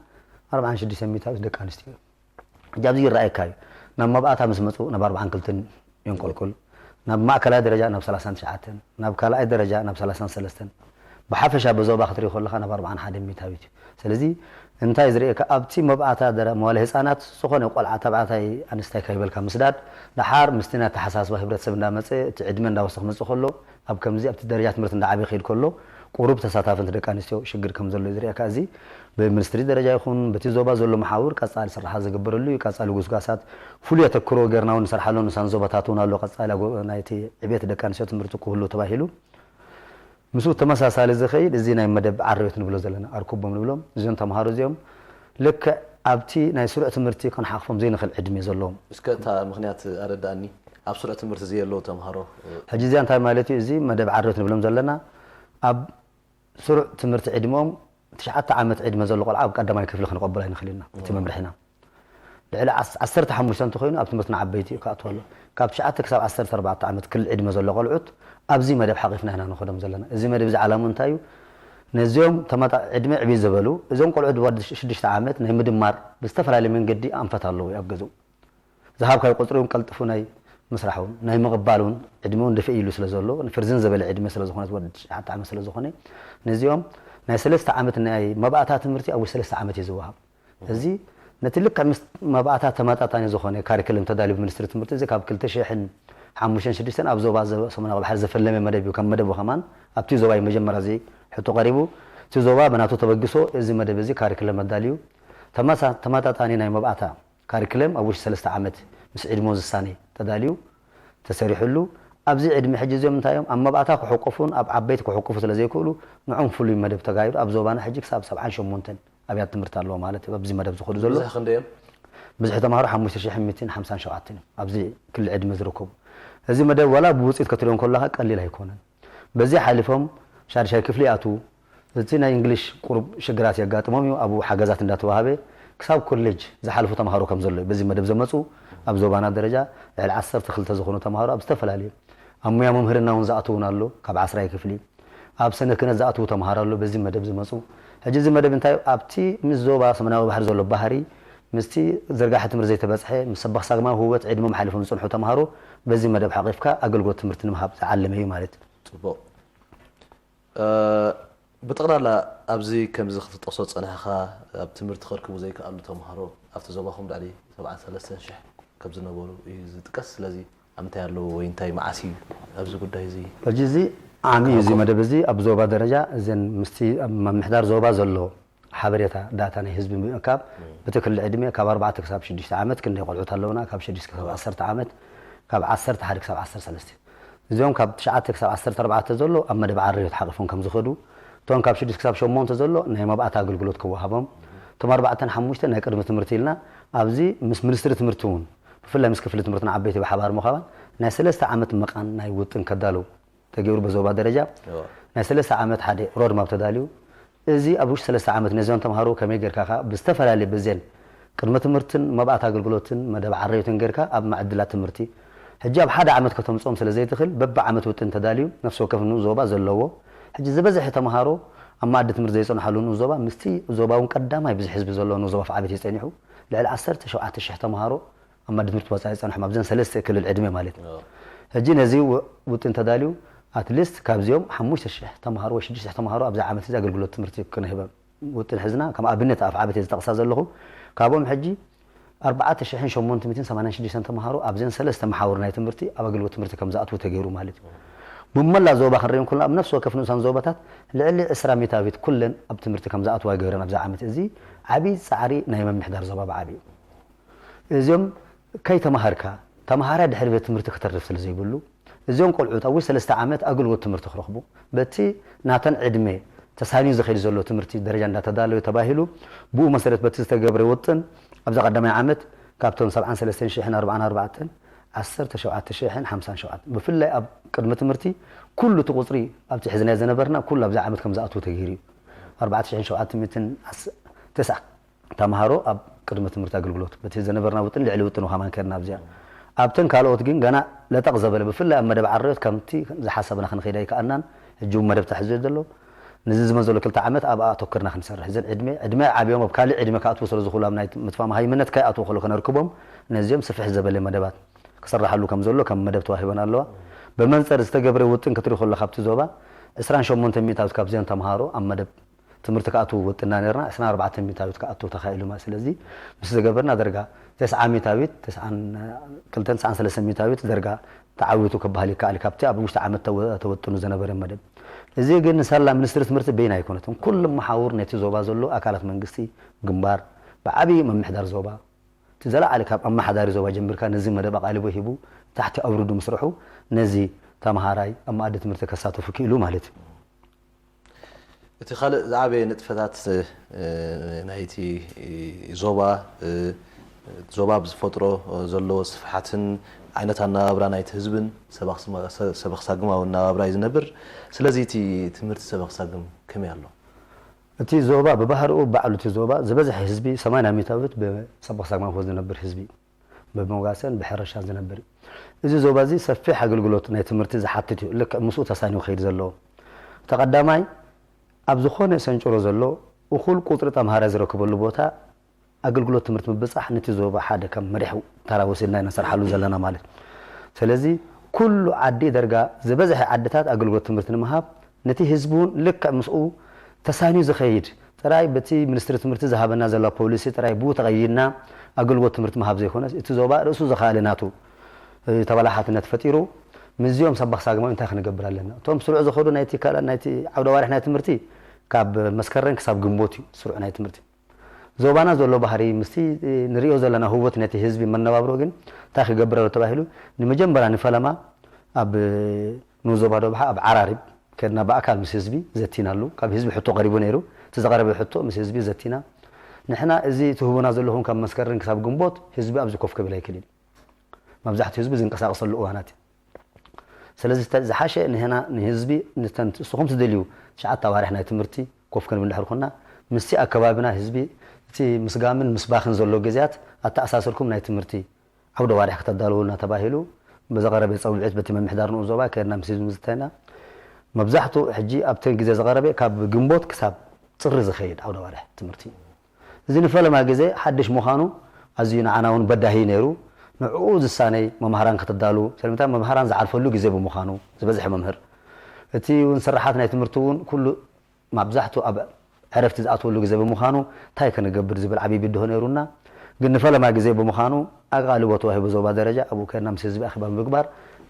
ኣርባዓን ሽዱሽተ ሚእታዊት ደቂ ኣንስትዮ እዮም። ሕጂ ኣብዚ ይረኣየካ እዩ። ናብ መብኣታ ምስ መፁ ናብ ኣርባዓን ክልተን የንቆልቁል፣ ናብ ማእከላይ ደረጃ ናብ ሰላሳን ትሽዓተን፣ ናብ ካልኣይ ደረጃ ናብ ሰላሳን ሰለስተን፣ ብሓፈሻ ብዞባ ክትርኢ ከለኻ ናብ ኣርባዓን ሓደን ሚእታዊት እዩ። ስለዚ እንታይ ዝርእየካ ኣብቲ መብኣታ ደረ መዋለ ህፃናት ዝኾነ ቆልዓ ተባዕታይ ኣንስታይ ከይበልካ ምስዳድ ደሓር ምስቲ ናይ ኣተሓሳስባ ህብረተሰብ እንዳመፀ እቲ ዕድመ እንዳወሰኽ መፅእ ከሎ ኣብ ከምዚ ኣብቲ ደረጃ ትምህርቲ እንዳዓበየ ክኸይድ ከሎ ቁሩብ ተሳታፍንት ደቂ ኣንስትዮ ሽግር ከም ዘሎ ዝርእካ። እዚ ብሚኒስትሪ ደረጃ ይኹን በቲ ዞባ ዘሎ መሓውር ቀጻሊ ስራሓ ዝግበረሉ እዩ። ቀጻሊ ጉስጓሳት ፍሉይ ኣተክሮ ጌርና እውን ንሰርሓሉ ንሳን ዞባታት እውን ኣሎ። ቀጻሊ ኣጎ-፣ ናይቲ ዕቤት ደቂ ኣንስትዮ ትምህርቲ ክህሉ ተባሂሉ ምስኡ ተመሳሳሊ ዝኸይድ እዚ ናይ መደብ ዓረቤት ንብሎ ዘለና ኣርኩቦም ንብሎም እዚኦም ተምሃሮ እዚኦም ልክዕ ኣብቲ ናይ ስሩዕ ትምህርቲ ክንሓኽፎም ዘይንኽእል ዕድሜ ዘለዎም። እስከ እታ ምኽንያት ኣረዳእኒ። ኣብ ስሩዕ ትምህርቲ ዘየለዉ ተምሃሮ ሕጂ እዚኣ እንታይ ማለት እዩ? እዚ መደብ ዓረቤት ንብሎም ዘለና ኣብ ስሩዕ ትምህርቲ ዕድመኦም ትሽዓተ ዓመት ዕድመ ዘሎ ቆልዓ ኣብ ቀዳማይ ክፍሊ ክንቐበሎ ኣይንኽእል ኢና። እቲ መምርሒና ልዕሊ ዓስ-፣ ዓሰርተ ሓሙሽተ እንተኾይኑ ኣብ ትምህርቲ ንዓበይቲ እዩ ክኣትወሉ። ካብ ትሽዓተ ክሳብ ዓሰርተ ኣርባዕተ ዓመት ክልል ዕድመ ዘሎ ቆልዑት ኣብዚ መደብ ሓቒፍና ኢና ንኸዶም ዘለና። እዚ መደብ እዚ ዓላሙ እንታይ እዩ? ነዚኦም ተማጣ ዕድመ ዕብይ ዝበሉ እዞም ቆልዑት ወዲ ሽዱሽተ ዓመት ናይ ምድማር ብዝተፈላለየ መንገዲ ኣንፈት ኣለዎ ኣብ ገዝኡ። ዝሃብካዮ ቁፅሪ እውን ቀልጥፉ ናይ ምስራሕ እውን ናይ ምቕባል እውን ዕድመ እውን ድፍእ ኢሉ ስለ ዘሎ ፍርዝን ዝበለ ዕድመ ስለ ዝኾነ ወዲ ትሽዓተ ዓመት ስለ ዝኾነ ነዚኦም ናይ ሰለስተ ዓመት ናይ መባእታ ትምህርቲ ኣብ ውሽጢ ሰለስተ ዓመት እዩ ዝወሃብ። እዚ ነቲ ልክዕ ምስ መባእታ ተመጣጣኒ ዝኾነ ካሪክለም ተዳልዩ ብሚኒስትሪ ትምህርቲ እዚ ካብ ክልተ ሽሕን ሓሙሽተን ሽዱሽተን ኣብ ዞባ ዘ-፣ ሰሜናዊ ባሕሪ ዘፈለመ መደብ እዩ። ከም መደቡ ከማን ኣብቲ ዞባ እዩ መጀመርያ እዚ ሕቶ ቀሪቡ። እቲ ዞባ ብናቱ ተበግሶ እዚ መደብ እዚ ካሪክለም ኣዳልዩ ተመሳ-፣ ተመጣጣኒ ናይ መባእታ ካሪክለም ኣብ ውሽጢ ሰለስተ ዓመት ምስ ዕድሞ ዝሳነ ተዳልዩ ተሰሪሑሉ። ኣብዚ ዕድመ ሕጂ እዚኦም እንታይ እዮም ኣብ መባእታ ክሕቆፉን ኣብ ዓበይቲ ክሕቆፉ ስለ ዘይክእሉ ንዖም ፍሉይ መደብ ተጋሂዱ ኣብ ዞባና ሕጂ ክሳብ ሰብዓን ሸሞንተን ኣብያት ትምህርቲ ኣለዎ ማለት እዩ። ኣብዚ መደብ ዝኸዱ ዘሎ ብዝሒ ክንደይ እዮም? ብዝሒ ተምሃሮ ሓሙሽተ ሽሕን ሚእትን ሓምሳን ሸውዓተን እዮም ኣብዚ ክሊ ዕድመ ዝርከቡ። እዚ መደብ ዋላ ብውፅኢት ከትሪኦ እንከለኻ ቀሊል ኣይኮነን። በዚ ሓሊፎም ሻድሻይ ክፍሊ ይኣትዉ። እቲ ናይ እንግሊሽ ቁሩብ ሽግራት የጋጥሞም እዩ። ኣብኡ ሓገዛት እንዳተዋሃበ ክሳብ ኮሌጅ ዝሓልፉ ተምሃሮ ከም ዘሎ እዩ። በዚ መደብ ዘመፁ ኣብ ዞባና ደረጃ ልዕሊ ዓሰርተ ክልተ ዝኾኑ ተምሃሮ ኣብ ዝተፈላለዩ ኣብ ሙያ መምህርና እውን ዝኣትውን ኣሎ ካብ ዓስራይ ክፍሊ ኣብ ሰነ ክህነት ዝኣትዉ ተምሃሮ ኣሎ በዚ መደብ ዝመፁ። ሕጂ እዚ መደብ እንታይ ኣብቲ ምስ ዞባ ሰሜናዊ ባሕሪ ዘሎ ባህሪ ምስቲ ዝርጋሐ ትምህርቲ ዘይተበፅሐ ምስ ሰበኽ ሳግማዊ ህወት ዕድሞም ሓሊፎም ዝፅንሑ ተምሃሮ በዚ መደብ ሓቒፍካ ኣገልግሎት ትምህርቲ ንምሃብ ዝዓለመ እዩ ማለት እዩ። ፅቡቕ። ብጠቕላላ ኣብዚ ከምዚ ክትጠቕሶ ዝጸናሕኻ ኣብ ትምህርቲ ከርክቡ ዘይከኣሉ ተምሃሮ ኣብቲ ዞባኹም ልዕሊ ሰብዓን ሰለስተን ሽሕ ከም ዝነበሩ እዩ ዝጥቀስ። ስለዚ ኣብ ምንታይ ኣለዉ ወይ እንታይ መዓስ እዩ ኣብዚ ጉዳይ እዚ ሕጂ እዚ ዓሚ እዩ እዚ ክሕቁፍ? መደብ እዚ ኣብ ዞባ ደረጃ እዘን ምስቲ ኣብ ምምሕዳር ዞባ ዘሎ ሓበሬታ ዳታ ናይ ህዝቢ ምእካብ ብቲ ክሊ ዕድመ ካብ ኣርባዕተ ክሳብ ሽዱሽተ ዓመት ክንደይ ቆልዑት ኣለውና ካብ ሽዱሽተ ክሳብ ዓሰርተ ዓመት ካብ ዓሰርተ ሓደ ክሳብ ዓሰርተ ሰለስተ እዚኦም ካብ ትሽዓተ ክሳብ ዓሰርተ ኣርባዕተ ዘሎ ኣብ መደብ ዓረዮት ሓቒፎም ከም ዝኸዱ እቶም ካብ ሽዱሽተ ክሳብ ሸሞንተ ዘሎ ናይ መባእታ ኣገልግሎት ክወሃቦም እቶም ኣርባዕተን ሓሙሽተ ናይ ቅድሚ ትምህርቲ ኢልና ኣብዚ ምስ ሚኒስትሪ ትምህርቲ እውን ብፍላይ ምስ ክፍሊ ትምህርትን ዓበይቲ ብሓባር ምዃባን ናይ ሰለስተ ዓመት መቓን ናይ ውጥን ከዳልው ተገይሩ በዞባ ደረጃ ናይ ሰለስተ ዓመት ሓደ ሮድማፕ ተዳልዩ እዚ ኣብ ውሽጢ ሰለስተ ዓመት ነዚኦም ተምሃሮ ከመይ ጌርካ ከ ብዝተፈላለየ ብዜን ቅድመ ትምህርትን መባእት ኣገልግሎትን መደብ ዓረዮትን ጌርካ ኣብ መዕድላት ትምህርቲ ሕጂ ኣብ ሓደ ዓመት ከተምፅኦም ስለ ዘይትኽእል በቢ ዓመት ውጥን ተዳልዩ ነፍሲ ወከፍ ንኡ ዞባ ዘለዎ ሕጂ ዝበዝሐ ተምሃሮ ኣብ መኣዲ ትምህርቲ ዘይፀንሓሉ ንኡ ዞባ ምስቲ ዞባ እውን ቀዳማይ ብዙሕ ህዝቢ ዘለዎ ንኡ ዞባ ፍዓቤት እዩ ፀኒሑ ልዕሊ ዓሰርተ ሸውዓተ ሽሕ ተምሃሮ ኣብ መኣዲ ትምህርቲ ወፃኢ ፀንሖም ኣብዘን ሰለስተ ክልል ዕድመ ማለት እዩ ሕጂ ነዚ ውጥን ተዳልዩ ኣትሊስት ካብዚኦም ሓሙሽተ ሽሕ ተምሃሮ ወይ ሽዱሽተ ሽሕ ተምሃሮ ኣብዚ ዓመት እዚ ኣገልግሎት ትምህርቲ ክንህበም ውጥን ሕዝና ከም ኣብነት ኣፍ ዓበተ ዝጠቕሳ ዘለኹ ካብኦም ሕጂ ኣርባዕተ ሽሕን ሸሞንተ ሚእትን ሰማንያን ሽዱሽተን ተምሃሮ ኣብዘን ሰለስተ መሓውር ናይ ትምህርቲ ኣብ ኣገልግሎት ትምህርቲ ከም ዝኣትዉ ተገይሩ ማለት እዩ። ብመላእ ዞባ ክንሪኦም ከለና ኣብ ነፍሲ ወከፍ ንኡሳን ዞባታት ልዕሊ ዕስራ ሚታዊት ኩለን ኣብ ትምህርቲ ከም ዝኣትዋ ገይረን ኣብዚ ዓመት እዚ ዓብዪ ፃዕሪ ናይ ምምሕዳር ዞባ ብዓብዩ እዚኦም ከይተማሃርካ ተማሃራይ ድሕሪ ቤት ትምህርቲ ክተርፍ ስለ ዘይብሉ እዚኦም ቆልዑት ኣብ ውሽጢ ሰለስተ ዓመት ኣገልግሎት ትምህርቲ ክረኽቡ በቲ ናተን ዕድመ ተሳንዩ ዝኸይድ ዘሎ ትምህርቲ ደረጃ እንዳተዳለወ ተባሂሉ ብኡ መሰረት በቲ ዝተገብረ ውጥን ኣብዚ ቀዳማይ ዓመት ካብቶም ሰብዓን ሰለስተን ሽሕን ኣርባዓን ኣርባዕተን ዓሰርተ ሸውዓተ ሽሕን ሓምሳን ሸውዓተን ብፍላይ ኣብ ቅድሚ ትምህርቲ ኩሉ እቲ ቁፅሪ ኣብቲ ሕዝናዮ ዝነበርና ኩሉ ኣብዚ ዓመት ከም ዝኣትዉ ተገይሩ እዩ ኣርባዕተ ሽሕን ሸውዓተ ሚእትን ተስዓ ተምሃሮ ኣብ ቅድመ ትምህርቲ ኣገልግሎት በቲ ዝነበርና ውጥን ልዕሊ ውጥን ውሃማን ከድና ኣብዚኣ ኣብተን ካልኦት ግን ገና ለጠቕ ዘበለ ብፍላይ ኣብ መደብ ዓረዮት ከምቲ ዝሓሰብና ክንኸይድ ኣይከኣልናን ሕጂ እውን መደብ ተሕዝዮ ዘሎ ነዚ ዝመዘሎ ክልተ ዓመት ኣብ ኣተኩርና ክንሰርሕ እዘን ዕድመ ዕድመ ዓብዮም ኣብ ካልእ ዕድመ ክኣትዉ ስለ ዝኽእሉ ኣብ ናይ ምትፋ መሃይምነት ከይኣትዉ ከሎ ከነርክቦም ነዚኦም ስፍሕ ዘበለ መደባት ክስራሓሉ ከም ዘሎ ከም መደብ ተዋሂበን ኣለዋ ብመንፅር ዝተገብረ ውጥን ክትርኢ ከሎ ካብቲ ዞባ ዕስራን ሸሞንተ ሚእታዊት ካብዚኦም ተምሃሮ ኣብ መደብ ትምህርቲ ክኣትዉ ወጥና ነርና፣ ዕስራን ኣርባዕተን ሚእታዊት ክኣትዉ ተኻኢሉ ማለት። ስለዚ ምስ ዝገበርና ደርጋ ተስዓ ሚእታዊት፣ ተስዓን ክልተን ተስዓን ሰለስተን ሚእታዊት ደርጋ ተዓዊቱ ክበሃል ይከኣል፣ ካብቲ ኣብ ውሽጢ ዓመት ተወ-፣ ተወጥኑ ዝነበረ መደብ። እዚ ግን ንሳላ ሚኒስትሪ ትምህርቲ በይና ኣይኮነትን። ኩሉ መሓውር ነቲ ዞባ ዘሎ ኣካላት መንግስቲ፣ ግንባር፣ ብዓብዪ ምምሕዳር ዞባ፣ እቲ ዘለዓሊ ካብ ኣመሓዳሪ ዞባ ጀሚርካ ነዚ መደብ ኣቓልቦ ሂቡ ታሕቲ ኣውርዱ ምስርሑ ነዚ ተምሃራይ ኣብ መኣዲ ትምህርቲ ከሳተፉ ክኢሉ ማለት እዩ። እቲ ካልእ ዝዓበየ ንጥፈታት እ፣ ናይቲ ዞባ እ፣ ዞባ ብዝፈጥሮ ዘለዎ ስፍሓትን ዓይነት ኣነባብራ ናይቲ ህዝብን ሰበኽ ስማ- ሰ- ሰበኽ ሳግማዊ ኣነባብራ እዩ ዝነብር። ስለዚ እቲ ትምህርቲ ሰበኽ ሳግም ከመይ ኣሎ? እቲ ዞባ ብባህሪኡ ባዕሉ እቲ ዞባ ዝበዝሐ ህዝቢ ሰማንያ ሚእታዊት ብሰበኽ ሳግማዊ ህይወት ዝነብር ህዝቢ እዩ። ብመጓሰን ብሕርሻን ዝነብር እዩ። እዚ ዞባ እዚ ሰፊሕ ኣገልግሎት ናይ ትምህርቲ ዝሓትት እዩ። ልክዕ ምስኡ ተሳኒዩ ክኸይድ ዘለዎ። እቲ ቀዳማይ ኣብ ዝኾነ ሰንጭሮ ዘሎ እኹል ቁፅሪ ተምሃራይ ዝረክበሉ ቦታ ኣገልግሎት ትምህርቲ ምብፃሕ ነቲ ዞባ ሓደ ከም መሪሕ ተራ ወሲድና ኢና ንሰርሓሉ ዘለና ማለት እዩ። ስለዚ ኩሉ ዓዲ ደርጋ ዝበዝሐ ዓድታት ኣገልግሎት ትምህርቲ ንምሃብ ነቲ ህዝቢ እውን ልክዕ ምስኡ ተሳንዩ ዝኸይድ ጥራይ በቲ ሚኒስትሪ ትምህርቲ ዝሃበና ዘሎ ፖሊሲ ጥራይ ብኡ ተቐይድና ኣገልግሎት ትምህርቲ ምሃብ ዘይኮነስ እቲ ዞባ ርእሱ ዝኸኣለ ናቱ ተበላሓትነት ፈጢሩ ምስዚኦም ሰባኽ ሳግማዊ እንታይ ክንገብር ኣለና? እቶም ስሩዕ ዝኸዱ ናይቲ ካልኣት ናይቲ ዓውደ ኣዋርሕ ናይ ትምህርቲ ካብ መስከረም ክሳብ ግንቦት እዩ ስሩዕ ናይ ትምህርቲ። ዞባና ዘሎ ባህሪ ምስቲ ንሪኦ ዘለና ህውት ነቲ ህዝቢ መነባብሮ ግን እንታይ ክገብር ኣሎ ተባሂሉ ንመጀመርያ ንፈለማ ኣብ ንዞባ ዶብሓ ኣብ ዓራሪብ ከድና ብኣካል ምስ ህዝቢ ዘቲናሉ። ካብ ህዝቢ ሕቶ ቀሪቡ ነይሩ። እቲ ዝቐረበ ሕቶ ምስ ህዝቢ ዘቲና ንሕና እዚ ትህቡና ዘለኹም ካብ መስከረም ክሳብ ግንቦት ህዝቢ ኣብዚ ኮፍ ክብል ኣይክእልን እዩ። መብዛሕትኡ ህዝቢ ዝንቀሳቐሰሉ እዋናት እዩ። ስለዚ ዝሓሸ ንህና ንህዝቢ ንተን ንስኹም ትደልዩ ትሽዓተ ኣዋርሕ ናይ ትምህርቲ ኮፍ ክንብል እንድሕር ኮና ምስቲ ኣከባቢና ህዝቢ እቲ ምስጋምን ምስባኽን ዘሎ ግዜያት ኣተኣሳስርኩም ናይ ትምህርቲ ዓውደ ኣዋርሕ ከተዳልዉልና ተባሂሉ ብዝቐረበ ጸውዒት በቲ ምምሕዳር ንኡስ ዞባ ከድና ምስ ህዝቢ ምዝተና መብዛሕትኡ ሕጂ ኣብተን ግዜ ዝቐረበ ካብ ግንቦት ክሳብ ጥሪ ዝኸይድ ዓውደ ኣዋርሕ ትምህርቲ እዩ። እዚ ንፈለማ ግዜ ሓድሽ ምዃኑ ኣዝዩ ንዓና እውን በዳሂ ነይሩ። ንዕኡ ዝሳነይ መምሃራን ክትዳሉ ስለምንታይ መምሃራን ዝዓርፈሉ ግዜ ብምዃኑ ዝበዝሐ መምህር እቲ እውን ስርሓት ናይ ትምህርቲ እውን ኩሉ ማብዛሕቱ ኣብ ዕረፍቲ ዝኣትወሉ ግዜ ብምዃኑ እንታይ ክንገብር ዝብል ዓብዪ ብድሆ ነይሩና። ግን ንፈለማ ግዜ ብምዃኑ ኣቃልቦ ተዋሂቡ ዞባ ደረጃ ኣብኡ ከድና ምስ ህዝቢ ኣኼባ ብምግባር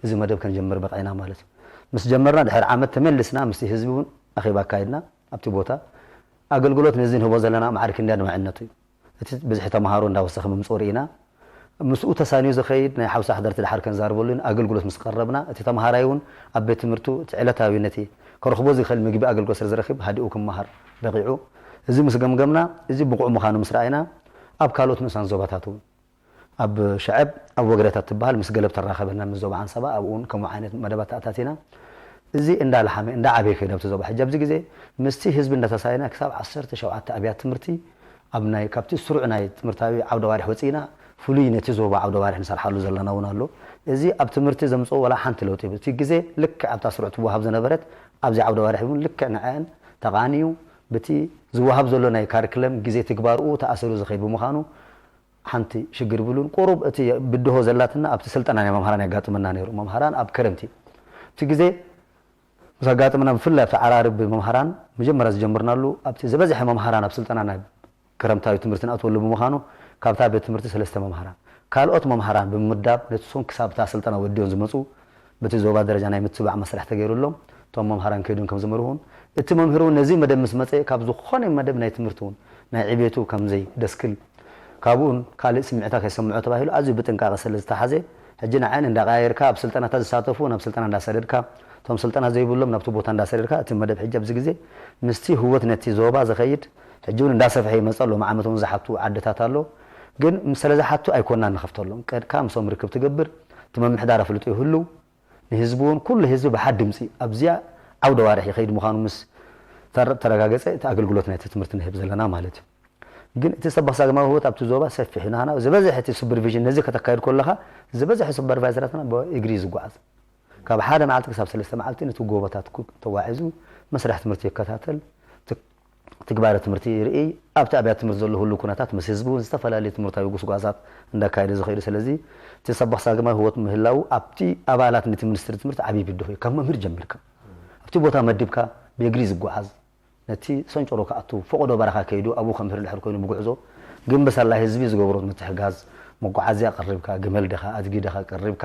እዚ መደብ ክንጀምር በቒዕና ማለት እዩ። ምስ ጀመርና ድሕሪ ዓመት ተመልስና ምስቲ ህዝቢ እውን ኣኼባ ኣካይድና ኣብቲ ቦታ ኣገልግሎት ነዚ ንህቦ ዘለና ማዕረ ክንደይ ኣድማዕነቱ እዩ። እቲ ብዝሒ ተምሃሮ እንዳወሰኸ ምምፅኡ ርኢና። ምስኡ ተሳንዩ ዝኸይድ ናይ ሓውሲ ኣሕደርቲ ድሓር ከንዛርበሉን ኣገልግሎት ምስ ቀረብና እቲ ተምሃራይ እውን ኣብ ቤት ትምህርቱ እቲ ዕለታዊ ነቲ ከረኽቦ ዝኽእል ምግቢ ኣገልግሎት ስለ ዝረክብ ሃዲኡ ክመሃር በቒዑ። እዚ ምስ ገምገምና እዚ ብቑዕ ምዃኑ ምስ ረኣይና ኣብ ካልኦት ንኡሳን ዞባታት እውን ኣብ ሸዐብ ኣብ ወግረታት ትበሃል ምስ ገለብ ተራኸበና ምስ ዞባ ዓንሰባ ኣብኡ እውን ከምኡ ዓይነት መደባት ተኣታቲና እዚ እንዳለሓመ እንዳዓበየ ከይዱ ኣብቲ ዞባ ሕጂ ኣብዚ ግዜ ምስቲ ህዝቢ እንዳተሳየና ክሳብ ዓሰርተ ሸውዓተ ኣብያት ትምህርቲ ኣብ ናይ ካብቲ ስሩዕ ናይ ትምህርታዊ ዓውደ ኣዋርሕ ወፂእና ፍሉይ ነቲ ዞባ ዓውደ ኣዋርሕ ንሰርሓሉ ዘለና እውን ኣሎ። እዚ ኣብ ትምህርቲ ዘምፅኦ ወላ ሓንቲ ለውጢ እቲ ግዜ ልክዕ ኣብታ ስሩዕ ትወሃብ ዝነበረት ኣብዚ ዓውደ ኣዋርሕ እውን ልክዕ ንዐን ተቓንዩ ብቲ ዝወሃብ ዘሎ ናይ ካሪክለም ግዜ ትግባርኡ ተኣሰሩ ዝኸይድ ብምዃኑ ሓንቲ ሽግር ብሉን ቁሩብ እቲ ብድሆ ዘላትና ኣብቲ ስልጠና ናይ መምሃራን የጋጥመና ነይሩ። መምሃራን ኣብ ከረምቲ እቲ ግዜ ምስ ኣጋጥመና ብፍላይ ኣብቲ ዓራርብ መምሃራን መጀመርያ ዝጀመርናሉ ኣብቲ ዝበዝሐ መምሃራን ኣብ ስልጠና ናይ ክረምታዊ ትምህርቲ ንኣትወሉ ብምዃኑ ካብታ ቤት ትምህርቲ ሰለስተ መምሃራን ካልኦት መምሃራን ብምምዳብ ነቲ ሶም ክሳብ እታ ስልጠና ወዲኦም ዝመፁ በቲ ዞባ ደረጃ ናይ ምትብባዕ መስርሕ ተገይሩሎም እቶም መምሃራን ከይዶም ከም ዝመርሁን እቲ መምህር እውን ነዚ መደብ ምስ መፀ ካብ ዝኾነ መደብ ናይ ትምህርቲ እውን ናይ ዕቤቱ ከም ዘይደስክል ካብኡን ካልእ ስምዒታት ከይሰምዖ ተባሂሉ ኣዝዩ ብጥንቃቐ ስለ ዝተሓዘ ሕጂ ንዓን እንዳቀያየርካ ኣብ ስልጠናታት ዝሳተፉ ናብ ስልጠና እንዳሰደድካ እቶም ስልጠና ዘይብሎም ናብቲ ቦታ እንዳሰደድካ እቲ መደብ ሕጂ ኣብዚ ግዜ ምስቲ ህወት ነቲ ዞባ ዝኸይድ ሕጂ እውን እንዳሰፍሐ ይመፀ ኣሎ። መዓመት እውን ዝሓቱ ዓድታት ኣሎ። ግን ምስ ስለ ዝሓቱ ኣይኮና ንኸፍተሎም ቀድካ ምሶም ርክብ ትገብር እቲ መምሕዳር ኣፍልጦ ይህልው ንህዝቢ እውን ኩሉ ህዝቢ ብሓድ ድምፂ ኣብዚኣ ዓውደ ዋርሕ ይኸይድ ምዃኑ ምስ ተረ- ተረጋገፀ እቲ ኣገልግሎት ናይቲ ትምህርቲ ንህብ ዘለና ማለት እዩ። ግን እቲ ሰባኽ ሳግማዊ ህይወት ኣብቲ ዞባ ሰፊሕ እዩ። ንሕና ዝበዝሐ እቲ ሱፐርቪዥን ነዚ ከተካይድ ከለኻ ዝበዝሐ ሱፐርቫይዘራትና ብእግሪ እዩ ዝጓዓዝ። ካብ ሓደ መዓልቲ ክሳብ ሰለስተ መዓልቲ ነቲ ጎቦታት ኩ- ተዋዒዙ መስርሕ ትምህርቲ ይከታተል። ት- ትግባረ ትምህርቲ ይርኢ። ኣብቲ ኣብያት ትምህርቲ ዘሎ ህሉ ኩነታት ምስ ህዝቢ እውን ዝተፈላለዩ ትምህርታዊ ጉስጓዛት እንዳካየደ ዝኸይዱ ስለዚ እቲ ሰባኽ ሳግማዊ ህይወት ምህላው ኣብቲ ኣባላት ነቲ ሚኒስትሪ ትምህርቲ ዓብዪ ብድሆ እዩ። ካብ መምህር ጀሚርካ ኣብቲ ቦታ መዲብካ ብእግሪ ዝጓዓዝ ነቲ ሰንጨሮ ክኣቱ ፈቐዶ በረኻ ከይዱ ኣብኡ ከምህር ድሕር ኮይኑ ብጉዕዞ ግን በሳላ ህዝቢ ዝገብሮ ምትሕጋዝ፣ መጓዓዝያ ቀሪብካ፣ ገመል ድኻ ኣድጊ ድኻ ቀሪብካ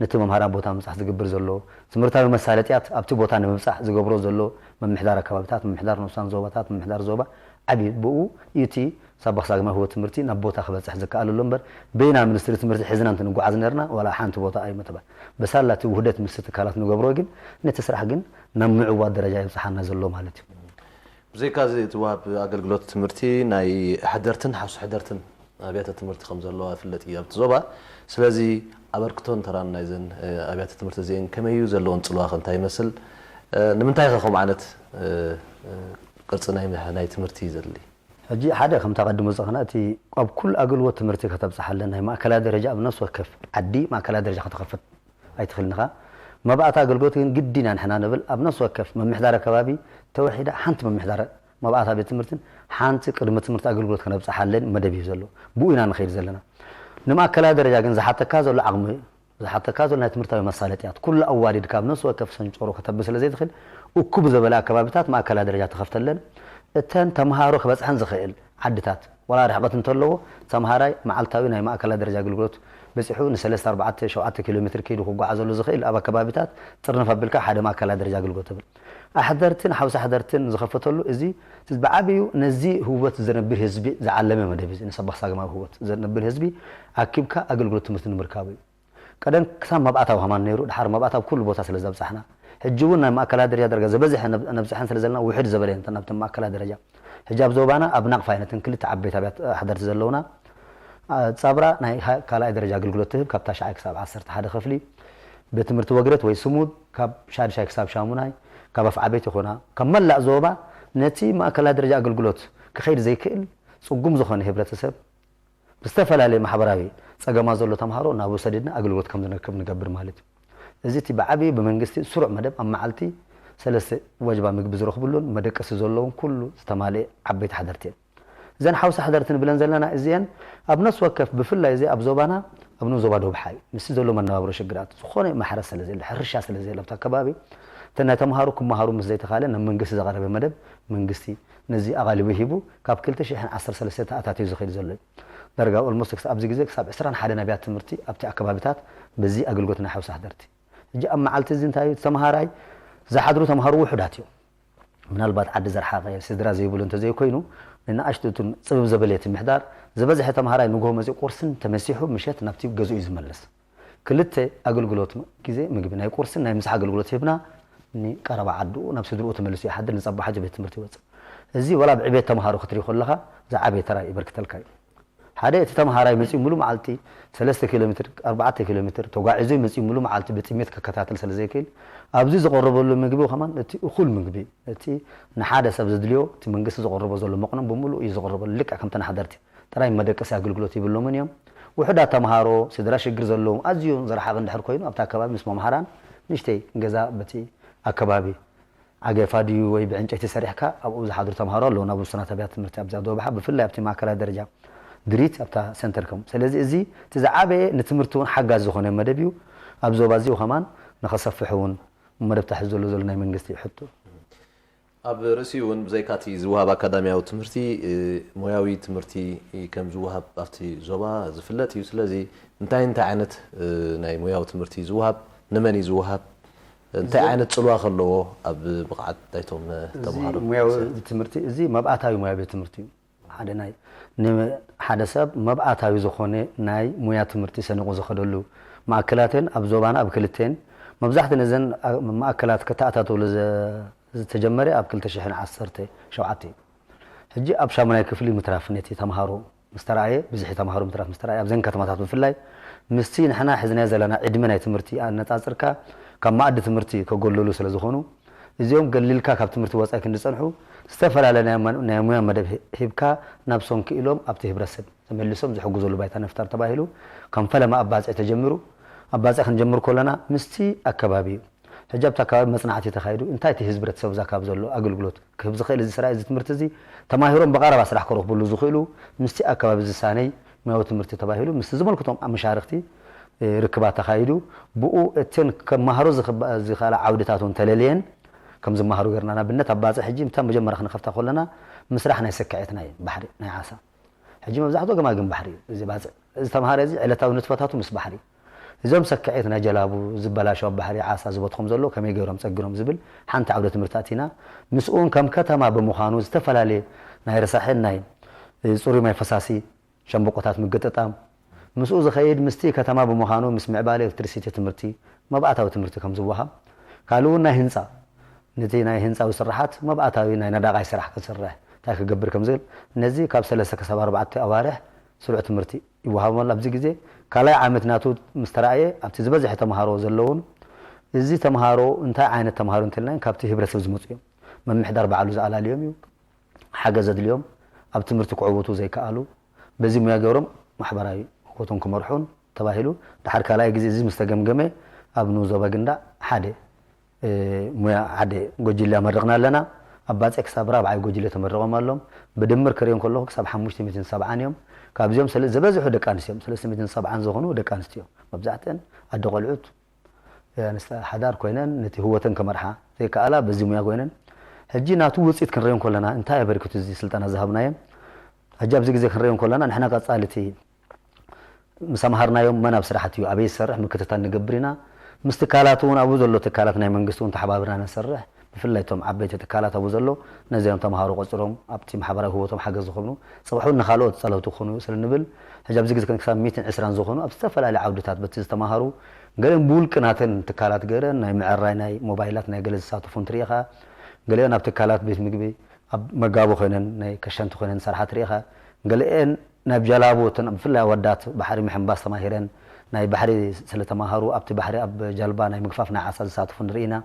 ነቲ መምሃራን ቦታ ምብጻሕ ዝግብር ዘሎ ትምህርታዊ መሳለጥያት ኣብቲ ቦታ ንምብጻሕ ዝገብሮ ዘሎ ምምሕዳር ኣከባቢታት፣ ምምሕዳር ንኡሳን ዞባታት፣ ምምሕዳር ዞባ ዓቢ ብኡ እቲ ሳባኽ ሳግማ ህይወት ትምህርቲ ናብ ቦታ ክበጽሕ ዝከኣለሉ እምበር በይና ሚኒስትሪ ትምህርቲ ሒዝና እንትንጓዓዝ ነርና ዋላ ሓንቲ ቦታ ኣይመተባል። በሳላ እቲ ውህደት ምስ ትካላት ንገብሮ ግን ነቲ ስራሕ ግን ናብ ምዕዋት ደረጃ የብጽሓና ዘሎ ማለት እዩ። ብዘይካ እዚ እቲ ወሃብ ኣገልግሎት ትምህርቲ ናይ ሕደርትን ሓውሲ ሕደርትን ኣብያተ ትምህርቲ ከም ዘለዋ ይፍለጥ እዩ ኣብቲ ዞባ። ስለዚ ኣበርክቶን ተራን ናይዘን ኣብያተ ትምህርቲ እዚአን ከመይ እዩ ዘለዎን ጽልዋ ከ እንታይ ይመስል? ንምንታይ ከ ከምኡ ዓይነት ቅርጺ ናይ ናይ ትምህርቲ ዘድሊ? ሕጂ ሓደ ከምታ ቀድሞ ዝኸና እቲ ኣብ ኩሉ ኣገልግሎት ትምህርቲ ከተብጽሓለን ናይ ማእከላይ ደረጃ ኣብ ነፍሲ ወከፍ ዓዲ ማእከላይ ደረጃ ከተኸፍት ኣይትኽእልን ኢኻ። መባእታ ኣገልግሎት ግን ግዲ ኢና ንሕና ንብል ኣብ ነፍሲ ወከፍ ምምሕዳር ኣከባቢ ተወሒዳ ሓንቲ ምምሕዳር መባእታ ቤት ትምህርትን ሓንቲ ቅድሚ ትምህርቲ ኣገልግሎት ከነብጽሓለን መደብ እዩ ዘሎ። ብኡ ኢና ንኸይድ ዘለና። ንማእከላይ ደረጃ ግን ዝሓተካ ዘሎ ዓቕሚ ዝሓተካ ዘሎ ናይ ትምህርታዊ መሳለጥያት ኩሉ ኣዋዲድካ ኣብ ነፍሲ ወከፍ ሰንጨሮ ከተብስ ስለ ዘይትኽእል እኩብ ዝበለ ኣከባቢታት ማእከላይ ደረጃ ተኸፍተለን እተን ተምሃሮ ክበጽሐን ዝኽእል ዓድታት ዋላ ርሕቐት እንተለዎ ተምሃራይ መዓልታዊ ናይ ማእከላይ ደረጃ ኣገልግሎት በጺሑ ንሰለስተ ኣርባዕተ ሸውዓተ ኪሎ ሜትር ከይዱ ክጓዓዘሉ ዝኽእል ኣብ ኣከባቢታት ጥርንፍ ኣቢልካ ሓደ ማእከላይ ደረጃ ኣገልግሎት ትብል ኣሕደርትን ሓውሲ ኣሕደርትን ዝኸፈተሉ እዚ ብዓብዩ ነዚ ህወት ዘነብር ህዝቢ ዝዓለመ መደብ እዚ ንሰባኽ ሳግማዊ ህወት ዘነብር ህዝቢ ኣኪብካ ኣገልግሎት ትምህርቲ ንምርካቡ እዩ። ቀደም ክሳብ መብኣታዊ ከማን ነይሩ ድሓር መብኣታዊ ኩሉ ቦታ ስለ ዘብጻሕና ሕጂ እውን ናይ ማእከላይ ደረጃ ደረጃ ዝበዝሐ ነብጽሐን ስለ ዘለና ውሕድ ዘበለ እየን ናብቲ ማእከላይ ደረጃ ሕጂ ኣብ ዞባና ኣብ ናቕፋ ኣይነትን ክልተ ዓበይቲ ኣብያት ኣሕደርቲ ዘለውና ጻብራ ናይ ካልኣይ ደረጃ ኣገልግሎት ትህብ ካብ ታሽዓይ ክሳብ ዓሰርተ ሓደ ክፍሊ ቤት ትምህርቲ ወግረት ወይ ስሙድ ካብ ሻድሻይ ክሳብ ሻሙናይ ካብ ኣፍ ዓበይቲ ይኾና ካብ መላእ ዞባ ነቲ ማእከላይ ደረጃ ኣገልግሎት ክኸይድ ዘይክእል ጽጉም ዝኾነ ህብረተሰብ ብዝተፈላለየ ማሕበራዊ ጸገማት ዘሎ ተምሃሮ ናብኡ ሰዲድና ኣገልግሎት ከም ዝነክብ ንገብር ማለት እዩ። እዚ እቲ ብዓብዪ ብመንግስቲ ስሩዕ መደብ ኣብ መዓልቲ ሰለስተ ወጅባ ምግቢ ዝረኽብሉን መደቀሲ ዘለዎም ኩሉ ዝተማልኤ ዓበይቲ ሓደርቲ እየን። እዘን ሓውሲ ሓደርቲ ንብለን ዘለና እዚአን ኣብ ነፍሲ ወከፍ ብፍላይ እዚ ኣብ ዞባና ኣብ ንኡስ ዞባ ደቡብ ሓይ ምስቲ ዘሎ መነባብሮ ሽግራት ዝኾነ ማሕረስ ስለ ዘየለ ሕርሻ ስለ ዘየለ ኣብቲ ኣከባቢ እተን ናይ ተምሃሮ ክመሃሩ ምስ ዘይተኻለ ናብ መንግስቲ ዝቐረበ መደብ መንግስቲ ነዚ ኣቓልቦ ሂቡ ካብ ክልተ ሽሕን ዓሰርተ ሰለስተን ተኣታትዩ ዝኸይድ ዘሎ እዩ። ዳርጋ ኦልሞስት ክሳብ ኣብዚ ግዜ ክሳብ ዕስራን ሓደን ኣብያት ትምህርቲ ኣብቲ ኣከባቢታት በዚ ኣገልግሎት ናይ ሓውሲ ሓደርቲ ሕጂ ኣብ መዓልቲ እዚ እንታይ እዩ እቲ ተምሃራይ ዝሓድሩ ተምሃሮ ውሑዳት እዮም። ምናልባት ዓዲ ዘርሓቐ ስድራ ዘይብሉ እንተዘይኮይኑ ንንኣሽቱ እቱን ጽብብ ዘበለ እቲ ምሕዳር ዝበዝሐ ተምሃራይ ንግሆ መጺኡ ቁርስን ተመሲሑ ምሸት ናብቲ ገዝኡ እዩ ዝመለስ። ክልተ ኣገልግሎት ግዜ ምግቢ ናይ ቁርስን ናይ ምሳሕ ኣገልግሎት ሂብና ንቀረባ ዓድኡ ናብ ስድርኡ ተመሊሱ ይሓድር ንጸባሓ ቤት ትምህርቲ ይወጽእ። እዚ ወላ ኣብ ዕቤት ተምሃሮ ክትርኢ ከለኻ ዝዓበየ ተራ ይበርክተልካ እዩ። ሓደ እቲ ተምሃራይ መጺኡ ሙሉ መዓልቲ ሰለስተ ኪሎ ሜትር ኣርባዕተ ኪሎ ሜትር ተጓዒዙ መጺኡ ሙሉ መዓልቲ ብጥሜት ክከታተል ስለ ዘይክእል ኣብዚ ዝቐረበሉ ምግቢ ከማን እቲ እኹል ምግቢ እቲ ንሓደ ሰብ ዘድልዮ እቲ መንግስቲ ዘቕርቦ ዘሎ መቕኖም ብምሉእ እዩ ዘቕርበሉ ልክዕ ከምተን ሓደርቲ ጥራይ መደቀሲ ኣገልግሎት ይብሎምን እዮም። ውሑዳት ተምሃሮ ስድራ ሽግር ዘለዎም ኣዝዩ ዝረሓቐ እንድሕር ኮይኑ ኣብቲ ኣከባቢ ምስ መምሃራን ንእሽተይ ገዛ በቲ ኣከባቢ ዓገፋ ድዩ ወይ ብዕንጨይቲ ሰሪሕካ ኣብኡ ዝሓድሩ ተምሃሮ ኣለዉ ናብ ውሱናት ኣብያት ትምህርቲ ኣብዚኣ ዶብሓ ብፍላይ ኣብቲ ማእከላይ ደረጃ ድሪት ኣብታ ሰንተር ከም ስለዚ እዚ እቲ ዝዓበየ ንትምህርቲ እውን ሓጋዝ ዝኾነ መደብ እዩ ኣብ ዞባ እዚኡ ከማን ንኸሰፍሕ እውን መደብ ታሕዚ ዘሎ ዘሎ ናይ መንግስቲ ሕቶ ኣብ ርእሲኡ እውን ብዘይካቲ ዝወሃብ ኣካዳሚያዊ ትምህርቲ ሞያዊ ትምህርቲ ከም ዝወሃብ ኣብቲ ዞባ ዝፍለጥ እዩ። ስለዚ እንታይ እንታይ ዓይነት ናይ ሞያዊ ትምህርቲ እዩ ዝወሃብ? ንመን እዩ ዝወሃብ? እንታይ ዓይነት ፅልዋ ከለዎ ኣብ ብቕዓት ናይቶም ተምሃሮ? ሞያዊ ትምህርቲ እዚ መብኣታዊ ሞያዊ ትምህርቲ እዩ። ሓደ ናይ ንሓደ ሰብ መብኣታዊ ዝኾነ ናይ ሙያ ትምህርቲ ሰኒቑ ዝኸደሉ ማእከላትን ኣብ ዞባና ኣብ ክልቴን መብዛሕትኡ ነዘን ማእከላት ከተኣታተውሉ ዝተጀመረ ኣብ ክልተ ሽሕን ዓሰርተ ሸውዓተ እዩ። ሕጂ ኣብ ሻሙናይ ክፍሊ ምትራፍ ነቲ ተምሃሮ ምስ ተራእየ ብዝሒ ተምሃሮ ምትራፍ ምስ ተራእየ ኣብዘን ከተማታት ብፍላይ ምስቲ ንሕና ሒዝናዮ ዘለና ዕድመ ናይ ትምህርቲ ኣነጻጽርካ ካብ ማኣዲ ትምህርቲ ከጎለሉ ስለ ዝኾኑ እዚኦም ገሊልካ ካብ ትምህርቲ ወጻኢ ክንዲ ጸንሑ ዝተፈላለየ ናይ ሙያ መደብ ሂብካ ናብ ሶንኪ ኢሎም ኣብቲ ህብረተሰብ ተመሊሶም ዝሕግዘሉ ባይታ ንፍጠር ተባሂሉ ከም ፈለማ ኣባጽዕ ተጀሚሩ ኣባጽዕ ክንጀምር ከለና ምስቲ ኣከባቢ እዩ ሕጂ ኣብቲ ኣከባቢ መጽናዕቲ ተኻይዱ እንታይ እቲ ህዝብረተሰብ እዛ ካብ ዘሎ ኣገልግሎት ክህብ ዝኽእል እዚ ስራይ እዚ ትምህርቲ እዚ ተማሂሮም ብቐረባ ስራሕ ክረኽብሉ ዝኽእሉ ምስቲ ኣከባቢ ዝሳነይ ሙያዊ ትምህርቲ ተባሂሉ ምስቲ ዝመልክቶም መሻርክቲ ርክባት ተኻይዱ ብኡ እተን ከመሃሮ ዝኽእላ ዓውድታት እውን ተለልየን ከም ዝመሃሩ ገርና። ንኣብነት ኣብ ባጽዕ ሕጂ እታ መጀመርያ ክንኸፍታ ከለና ምስራሕ ናይ ሰክዔት ናይ ባሕሪ ናይ ዓሳ። ሕጂ መብዛሕትኡ ገማግም ባሕሪ እዩ። እዚ ባጽዕ፣ እዚ ተምሃራይ እዚ ዕለታዊ ንጥፈታቱ ምስ ባሕሪ። እዞም ሰክዔት ናይ ጀላቡ ዝበላሸው ኣብ ባሕሪ ዓሳ ዝበትኾም ዘሎ ከመይ ገይሮም ጸግኖም ዝብል ሓንቲ ዓውደ ትምህርቲ ኣቲና። ምስኡ እውን ከም ከተማ ብምዃኑ ዝተፈላለየ ናይ ረሳሕን ናይ ጽሩይ ማይ ፈሳሲ ሸምበቆታት ምግጥጣም ምስኡ ዝኸይድ ምስቲ ከተማ ብምዃኑ ምስ ምዕባለ ኤሌክትሪሲቲ ትምህርቲ መብኣታዊ ትምህርቲ ከም ዝወሃብ ካልእ እውን ናይ ህንፃ ነቲ ናይ ህንፃዊ ስራሓት መብኣታዊ ናይ ነዳቓይ ስራሕ ክስርሕ እንታይ ክገብር ከም ዝብል ነዚ ካብ ሰለስተ ክሳብ ኣርባዕተ ኣዋርሕ ስሩዕ ትምህርቲ ይወሃቦም ኣሎ። ኣብዚ ግዜ ካልኣይ ዓመት ናቱ ምስ ተራእየ ኣብቲ ዝበዝሐ ተምሃሮ ዘለውን እዚ ተምሃሮ እንታይ ዓይነት ተምሃሮ እንተልናዮም ካብቲ ህብረተሰብ ዝመፁ እዮም። ምምሕዳር ባዕሉ ዝኣላልዮም እዩ። ሓገዝ ዘድልዮም ኣብ ትምህርቲ ክዕውቱ ዘይከኣሉ በዚ ሙያ ገይሮም ማሕበራዊ ህይወቶም ክመርሑን ተባሂሉ ድሓር ካልኣይ ግዜ እዚ ምስ ተገምገመ ኣብ ንኡስ ዞባ ግንዳዕ ሓደ ሙያ ሓደ ጎጅለ ኣመረቕና ኣለና። ኣብ ባጽዕ ክሳብ ራብዓይ ጎጅለ ተመረቖም ኣሎም። ብድምር ክሪኦም ከለኹ ክሳብ ሓሙሽተ ሚእትን ሰብዓን እዮም። ካብዚኦም ዝበዝሑ ደቂ ኣንስትዮ እዮም። ሰለስተ ሚእትን ሰብዓን ዝኾኑ ደቂ ኣንስትዮ እዮም። መብዛሕትአን ኣደ ቆልዑት ኣንስቲ ሓዳር ኮይነን ነቲ ህይወተን ክመርሓ ዘይከኣላ በዚ ሙያ ኮይነን ሕጂ ናቱ ውፅኢት ክንሪኦ ከለና እንታይ ኣበርክቱ እዚ ስልጠና ዝሃብናዮም ሕጂ ኣብዚ ግዜ ክንሪኦ ከለና ንሕና ቀፃሊ እቲ ምስ ኣምሃርናዮም መን ኣብ ስራሕቲ እዩ ኣበይ ዝሰርሕ ምክትታል ንገብር ኢና። ምስ ትካላት እውን ኣብኡ ዘሎ ትካላት ናይ መንግስቲ እውን ተሓባብርና ነሰርሕ። ብፍላይ እቶም ዓበይቲ ትካላት ኣብኡ ዘሎ ነዚኦም ተምሃሮ ቆፅሮም ኣብቲ ማሕበራዊ ህይወቶም ሓገዝ ዝኾኑ ፅባሕ እውን ንካልኦት ፀለውቲ ክኾኑ ስለ ንብል ሕጂ ኣብዚ ግዜ ክሳብ ሚእትን ዕስራን ዝኾኑ ኣብ ዝተፈላለዩ ዓውድታት በቲ ዝተምሃሩ ገለን ብውልቂ ናተን ትካላት ገይረን ናይ ምዕራይ ናይ ሞባይላት ናይ ገለ ዝሳተፉ እንትርኢ ኻ ገሊኦን ኣብ ትካላት ቤት ምግቢ ኣብ መጋቢ ኮይነን ናይ ከሸንቲ ኮይነን ዝሰርሓ ትርኢ ኻ ገሊኤን ናብ ጀላቡ እተን ብፍላይ ኣወዳት ባሕሪ ምሕንባስ ተማሂረን ናይ ባሕሪ ስለ ተማሃሩ ኣብቲ ባሕሪ ኣብ ጀልባ ናይ ምግፋፍ ናይ ዓሳ ዝሳተፉ ንርኢ ኢና።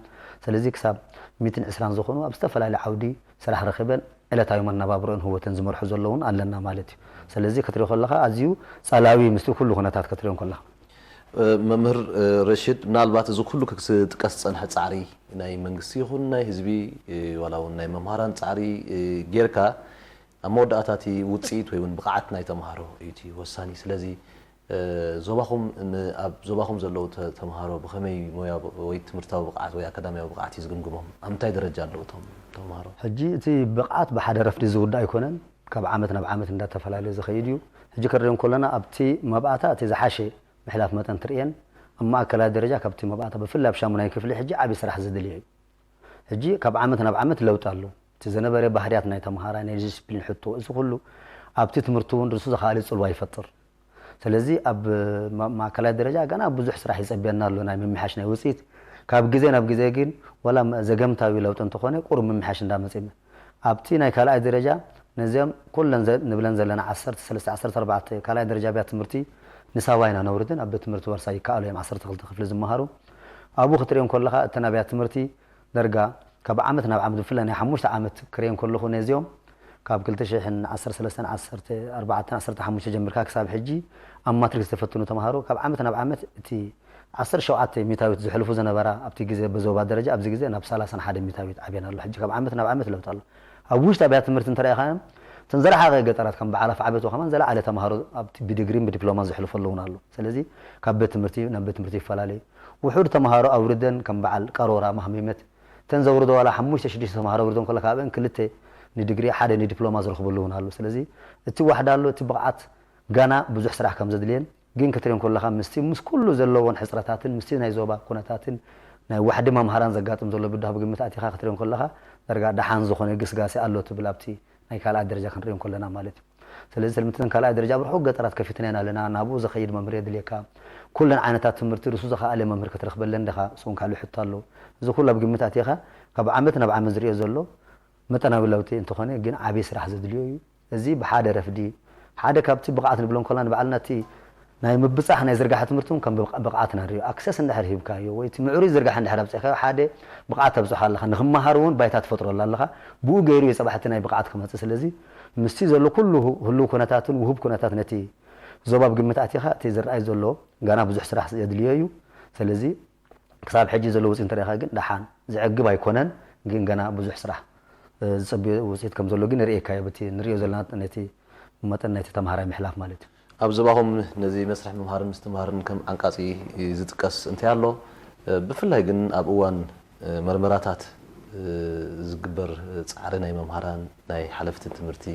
ስለዚ ክሳብ ሚእትን ዕስራን ዝኾኑ ኣብ ዝተፈላለዩ ዓውዲ ስራሕ ረኺበን ዕለታዊ መነባብሮን ህይወተን ዝመርሑ ዘለውን ኣለና ማለት እዩ። ስለዚ ክትሪኦ ከለኻ ኣዝዩ ጸላዊ ምስቲ ኩሉ ኩነታት ክትሪኦ ከለኻ መምህር ረሽድ ምናልባት እዚ ኩሉ ክጥቀስ ዝጸንሐ ጻዕሪ ናይ መንግስቲ ይኹን ናይ ህዝቢ ዋላ እውን ናይ መምሃራን ጻዕሪ ጌርካ ኣብ መወዳእታ እቲ ውፅኢት ወይ እውን ብቕዓት ናይ ተምሃሮ እዩ እቲ ወሳኒ። ስለዚ ዞባኹም ኣብ ዞባኹም ዘለዉ ተምሃሮ ብኸመይ ሞያ ወይ ትምህርታዊ ብቕዓት ወይ ኣካዳሚያዊ ብቕዓት እዩ ዝግምግሞም? ኣብ ምንታይ ደረጃ ኣለዉ እቶም ተምሃሮ? ሕጂ እቲ ብቕዓት ብሓደ ረፍዲ ዝውዳእ ኣይኮነን። ካብ ዓመት ናብ ዓመት እንዳተፈላለየ ዝኸይድ እዩ። ሕጂ ክንሪኦ ከለና ኣብቲ መብኣታ እቲ ዝሓሸ ምሕላፍ መጠን ትርእየን ኣብ ማእከላይ ደረጃ ካብቲ መብኣታ ብፍላይ ኣብ ሻሙናይ ክፍሊ ሕጂ ዓቢ ስራሕ ዘድልዮ እዩ። ሕጂ ካብ ዓመት ናብ ዓመት ለውጢ ኣሎ። እቲ ዝነበረ ባህርያት ናይ ተምሃራይ ናይ ዲስፕሊን ሕቶ እዚ ኩሉ ኣብቲ ትምህርቲ እውን ርእሱ ዝኸኣለ ጽልዋ ይፈጥር። ስለዚ ኣብ ማእከላይ ደረጃ ገና ብዙሕ ስራሕ ይጸብየና ኣሎ ናይ ምምሕያሽ ናይ ውጽኢት ካብ ግዜ ናብ ግዜ ግን ወላ ዘገምታዊ ለውጢ እንተኾነ ቁሩብ ምምሕያሽ እንዳመጸ ኣብቲ ናይ ካልኣይ ደረጃ ነዚኦም ኩለን ንብለን ዘለና ዓሰርተ ሰለስተ ዓሰርተ ኣርባዕተ ካልኣይ ደረጃ ኣብያተ ትምህርቲ ንሳዋ ኢና ነውርድን ኣብ ቤት ትምህርቲ ወርሳ ይከኣሉ እዮም ዓሰርተ ክልተ ክፍሊ ዝመሃሩ ኣብኡ ክትሪኦም ከለኻ እተን ኣብያተ ትምህርቲ ደርጋ ካብ ዓመት ናብ ዓመት ብፍላይ ናይ ሓሙሽተ ዓመት ክሪኦም ከለኹ ነዚኦም ካብ ክልተ ሽሕን ዓሰርተ ሰለስተን ዓሰርተ ኣርባዕተን ዓሰርተ ሓሙሽተ ጀምርካ ክሳብ ሕጂ ኣብ ማትሪክ ዝተፈትኑ ተምሃሮ ካብ ዓመት ናብ ዓመት እቲ ዓሰርተ ሸውዓተ ሚታዊት ዝሕልፉ ዝነበራ ኣብቲ ግዜ ብዞባ ደረጃ ኣብዚ ግዜ ናብ ሰላሳን ሓደ ሚታዊት ዓብየን ኣሎ። ሕጂ ካብ ዓመት ናብ ዓመት ለውጢ ኣሎ። ኣብ ውሽጢ ኣብያተ ትምህርቲ እንተረኢኻዮም እተን ዝረሓቐ ገጠራት ከም በዓል ኣፍዓበት ከማን ዝለዓለ ተምሃሮ ኣብቲ ብዲግሪን ብዲፕሎማን ዘሕልፉ ኣለውን ኣሎ። ስለዚ ካብ ቤት ትምህርቲ ናብ ቤት ትምህርቲ ይፈላለዩ። ውሑድ ተምሃሮ ኣውርደን ከም በዓል ቀሮራ ማህሚመት እተን ዘውርዶ ዋላ ሓሙሽተ ሽዱሽተ ተምሃሮ ኣውርደን ከሎ ካብአን ክልተ ንዲግሪ ሓደ ንዲፕሎማ ዝረኽበሉ እውን ኣሎ። ስለዚ እቲ ዋሕዳ ኣሎ እቲ ብቕዓት ጋና ብዙሕ ስራሕ ከም ዘድልየን ግን ክትሪኦም ከለኻ ምስቲ ምስ ኩሉ ዘለዎን ሕፅረታትን ምስቲ ናይ ዞባ ኩነታትን ናይ ዋሕዲ መምሃራን ዘጋጥም ዘሎ ብድሆ ብግምት ኣቲኻ ክትሪኦም ከለኻ ዳርጋ ደሓን ዝኾነ ግስጋሴ ኣሎ ትብል ኣብቲ ናይ ካልኣት ደረጃ ክንሪኦም ከለና ማለት እዩ። ስለዚ ስልምትን ካልኣይ ደረጃ ብርሑቕ ገጠራት ከፊትና ኢና ኣለና። ናብኡ ዝኸይድ መምህር የድልየካ። ኩለን ዓይነታት ትምህርቲ ርእሱ ዝኸኣለ መምህር ክትረኽበለን ዲኻ? እሱ እውን ካልእ ሕቶ ኣሎ። እዚ ኩሉ ኣብ ግምት ኣቲኻ ካብ ዓመት ናብ ዓመት ዝሪኦ ዘሎ መጠናዊ ለውጢ እንተኾነ ግን ዓብዪ ስራሕ ዘድልዮ እዩ። እዚ ብሓደ ረፍዲ ሓደ ካብቲ ብቕዓት ንብሎ እንኮላ ንባዕልና እቲ ናይ ምብጻሕ ናይ ዝርጋሐ ትምህርቲ እውን ከም ብቕዓት ኢና ንሪኦ። ኣክሰስ እንድሕር ሂብካዮ ወይ እቲ ምዕሩይ ዝርጋሐ እንድሕር ኣብፂእካዮ ሓደ ብቕዓት ተብፅሖ ኣለኻ። ንክመሃር እውን ባይታ ትፈጥረሉ ኣለኻ። ብኡ ገይሩ እዩ ፅባሕ እቲ ናይ ብቕዓት ክመፅእ። ስለዚ ምስቲ ዘሎ ኩሉ ህሉው ኩነታትን ውሁብ ኩነታት ነቲ ዞባ ብግምት ኣቲኻ እቲ ዝረኣይ ዘሎ ጋና ብዙሕ ስራሕ የድልዮ እዩ። ስለዚ ክሳብ ሕጂ ዘሎ ውፅኢት እንተሪኢኻ ግን ደሓን ዘዕግብ ኣይኮነን፣ ግን ገና ብዙሕ ስራሕ ዝፀብዮ ውፅኢት ከም ዘሎ ግን ንርእየካዮ በቲ ንሪኦ ዘለና ነቲ መጠን ናይቲ ተምሃራይ ምሕላፍ ማለት እዩ። ኣብ ዞባኹም ነዚ መስርሕ ምምሃርን ምስትምሃርን ከም ዓንቃፂ ዝጥቀስ እንታይ ኣሎ? ብፍላይ ግን ኣብ እዋን መርመራታት ዝግበር ጻዕሪ ናይ መምሃራን ናይ ሓለፍቲ ትምህርቲ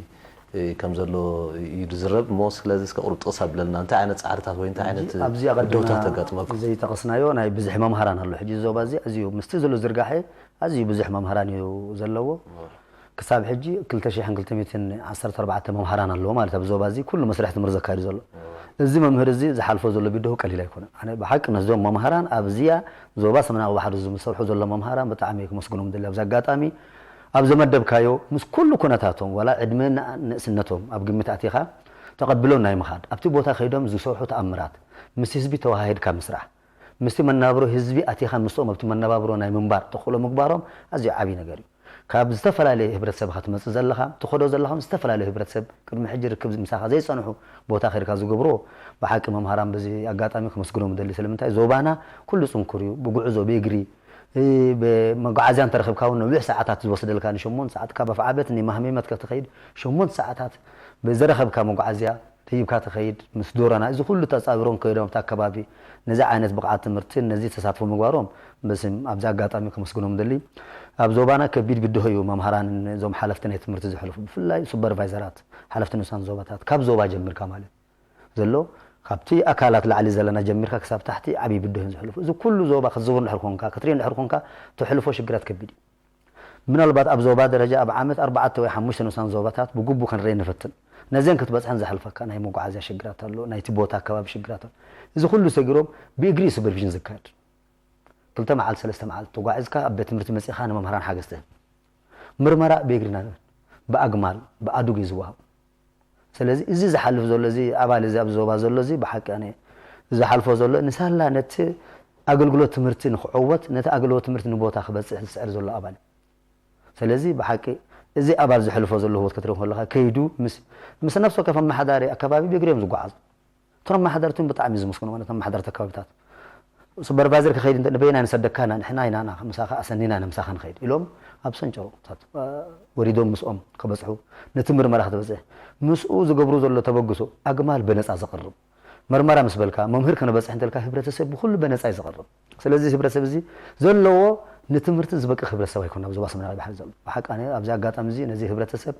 ከም ዘሎ እዩ ዝዝረብ። እሞ ስለዚ እስከ ቁሩብ ጥቕስ ኣብለና፣ እንታይ ዓይነት ጻዕርታት ወይ እንታይ ዓይነት ኣብዚ ኣቐድምና ብድሆታት ተጋጥመኩም? ዘይጠቐስናዮ ናይ ብዝሒ መምሃራን ኣሎ። ሕጂ ዞባ እዚ ኣዝዩ ምስቲ ዘሎ ዝርጋሐ ኣዝዩ ብዙሕ መምሃራን እዩ ዘለዎ። ክሳብ ሕጂ ክልተ ሽሕን ክልተ ሚእትን ዓሰርተ ኣርባዕተ መምሃራን ኣለዎ ማለት ኣብ ዞባ እዚ ኩሉ መስርሕ ትምህርቲ ዘካይዱ ዘሎ። እዚ መምህር እዚ ዝሓልፎ ዘሎ ብድሆ ቀሊል ኣይኮነን። ኣነ ብሓቂ ነዞም መምሃራን ኣብዚኣ ዞባ ሰሜናዊ ባሕሪ ዝሰርሑ ዘሎ መምሃራን ብጣዕሚ ክመስግኖም ደሊ ኣብዚ ኣጋጣሚ ኣብ ዘመደብካዮ ምስ ኩሉ ኩነታቶም ዋላ ዕድመ ንእስነቶም ኣብ ግምት ኣቲኻ ተቐብሎም ናይ ምኻድ ኣብቲ ቦታ ከይዶም ዝሰርሑ ተኣምራት ምስ ህዝቢ ተዋሃሂድካ ምስራሕ ምስቲ መናብሮ ህዝቢ ኣቲኻ ምስኦም ኣብቲ መነባብሮ ናይ ምንባር ተኽእሎ ምግባሮም ኣዝዩ ዓብዪ ነገር እዩ። ካብ ዝተፈላለየ ህብረተሰብ ኢኻ ትመፅእ ዘለኻ፣ ትኸዶ ዘለኻ ምስ ዝተፈላለየ ህብረተሰብ ቅድሚ ሕጂ ርክብ ምሳኻ ዘይፀንሑ ቦታ ከይድካ ዝገብርዎ ብሓቂ መምሃራን በዚ ኣጋጣሚ ከመስግኖም እደሊ። ስለምንታይ ዞባና ኩሉ ፅንኩር እዩ፣ ብጉዕዞ ብእግሪ ብመጓዓዝያ እንተረኺብካ እውን ነዊሕ ሰዓታት ዝወስደልካ ንሸሞንተ ሰዓት ካብ ኣፍዓበት ንማህመይመት ከተኸይድ ሸሞንተ ሰዓታት ብዝረኸብካ መጓዓዝያ ደይብካ ትኸይድ ምስ ዶሮና እዚ ኩሉ ተፃብሮን ከይዶም ኣብቲ ኣከባቢ ነዚ ዓይነት ብቕዓት ትምህርትን ነዚ ተሳትፎ ምግባሮም በስም ኣብዚ ኣጋጣሚ ከመስግኖም ደሊ። ኣብ ዞባና ከቢድ ብድሆ እዩ መምሃራን እዞም ሓለፍቲ ናይ ትምህርቲ ዘሕልፉ ብፍላይ ሱፐርቫይዘራት ሓለፍቲ ንኡሳን ዞባታት ካብ ዞባ ጀሚርካ ማለት ዘሎ ካብቲ ኣካላት ላዕሊ ዘለና ጀሚርካ ክሳብ ታሕቲ ዓብዪ ብድሆ እዮም ዘሕልፉ። እዚ ኩሉ ዞባ ክትዝውር እንድሕር ኮንካ ክትርኢ እንድሕር ኮንካ ተሕልፎ ሽግራት ከቢድ እዩ። ምናልባት ኣብ ዞባ ደረጃ ኣብ ዓመት ኣርባዕተ ወይ ሓሙሽተ ንኡሳን ዞባታት ብግቡ ክንርኢ ንፈትን። ነዘን ክትበፅሐን ዘሕልፈካ ናይ መጓዓዝያ ሽግራት ኣሎ፣ ናይቲ ቦታ ኣከባቢ ሽግራት ኣሎ። እዚ ኩሉ ሰጊሮም ብእግሪ እዩ ሱፐርቪዥን ዝካየድ። ክልተ መዓልቲ ሰለስተ መዓልቲ ተጓዒዝካ ኣብ ቤት ትምህርቲ መፂእኻ ንመምህራን ሓገዝ ትህብ። ምርመራ ብእግሪ ኢና ንብል። ብኣግማል ብኣዱግ እዩ ዝወሃብ። ስለዚ እዚ ዝሓልፍ ዘሎ እዚ ኣባል እዚ ኣብ ዞባ ዘሎ እዚ ብሓቂ ኣነ ዝሓልፎ ዘሎ ንሳላ ነቲ ኣገልግሎት ትምህርቲ ንክዕወት ነቲ ኣገልግሎት ትምህርቲ ንቦታ ክበፅሕ ዝስዕር ዘሎ ኣባል እዩ። ስለዚ ብሓቂ እዚ ኣባል ዝሕልፎ ዘሎ ህይወት ክትርኢ ከለካ ከይዱ ምስ ምስ ነፍሲ ወከፍ ኣመሓዳሪ ኣከባቢ ብእግሪ እዮም ዝጓዓዙ። እቶም ኣመሓደርቲ እውን ብጣዕሚ እዩ ዝምስግኑ ማለት ኣመሓደርቲ ኣከባቢታት ሱፐርቫይዘር ክኸይድ እንተ ንበይና ንሰደካና ንሕና ኢና ምሳኻ ኣሰኒና ንምሳኻ ንኸይድ ኢሎም ኣብ ሰንጨሮታት ወሪዶም ምስኦም ከበፅሑ ነቲ ምርመራ ክትበፅሕ ምስኡ ዝገብሩ ዘሎ ተበግሶ ኣግማል በነፃ ዘቕርብ መርመራ ምስ በልካ መምህር ከነበፅሕ እንተልካ ህብረተሰብ ብኩሉ በነፃ እዩ ዘቕርብ። ስለዚ ህብረተሰብ እዚ ዘለዎ ንትምህርቲ ዝበቅእ ህብረተሰብ ኣይኮነ ኣብ ዞባ ሰሜናዊ ባሕሪ ዘሎ። ብሓቂ ኣነ ኣብዚ ኣጋጣሚ እዚ ነዚ ህብረተሰብ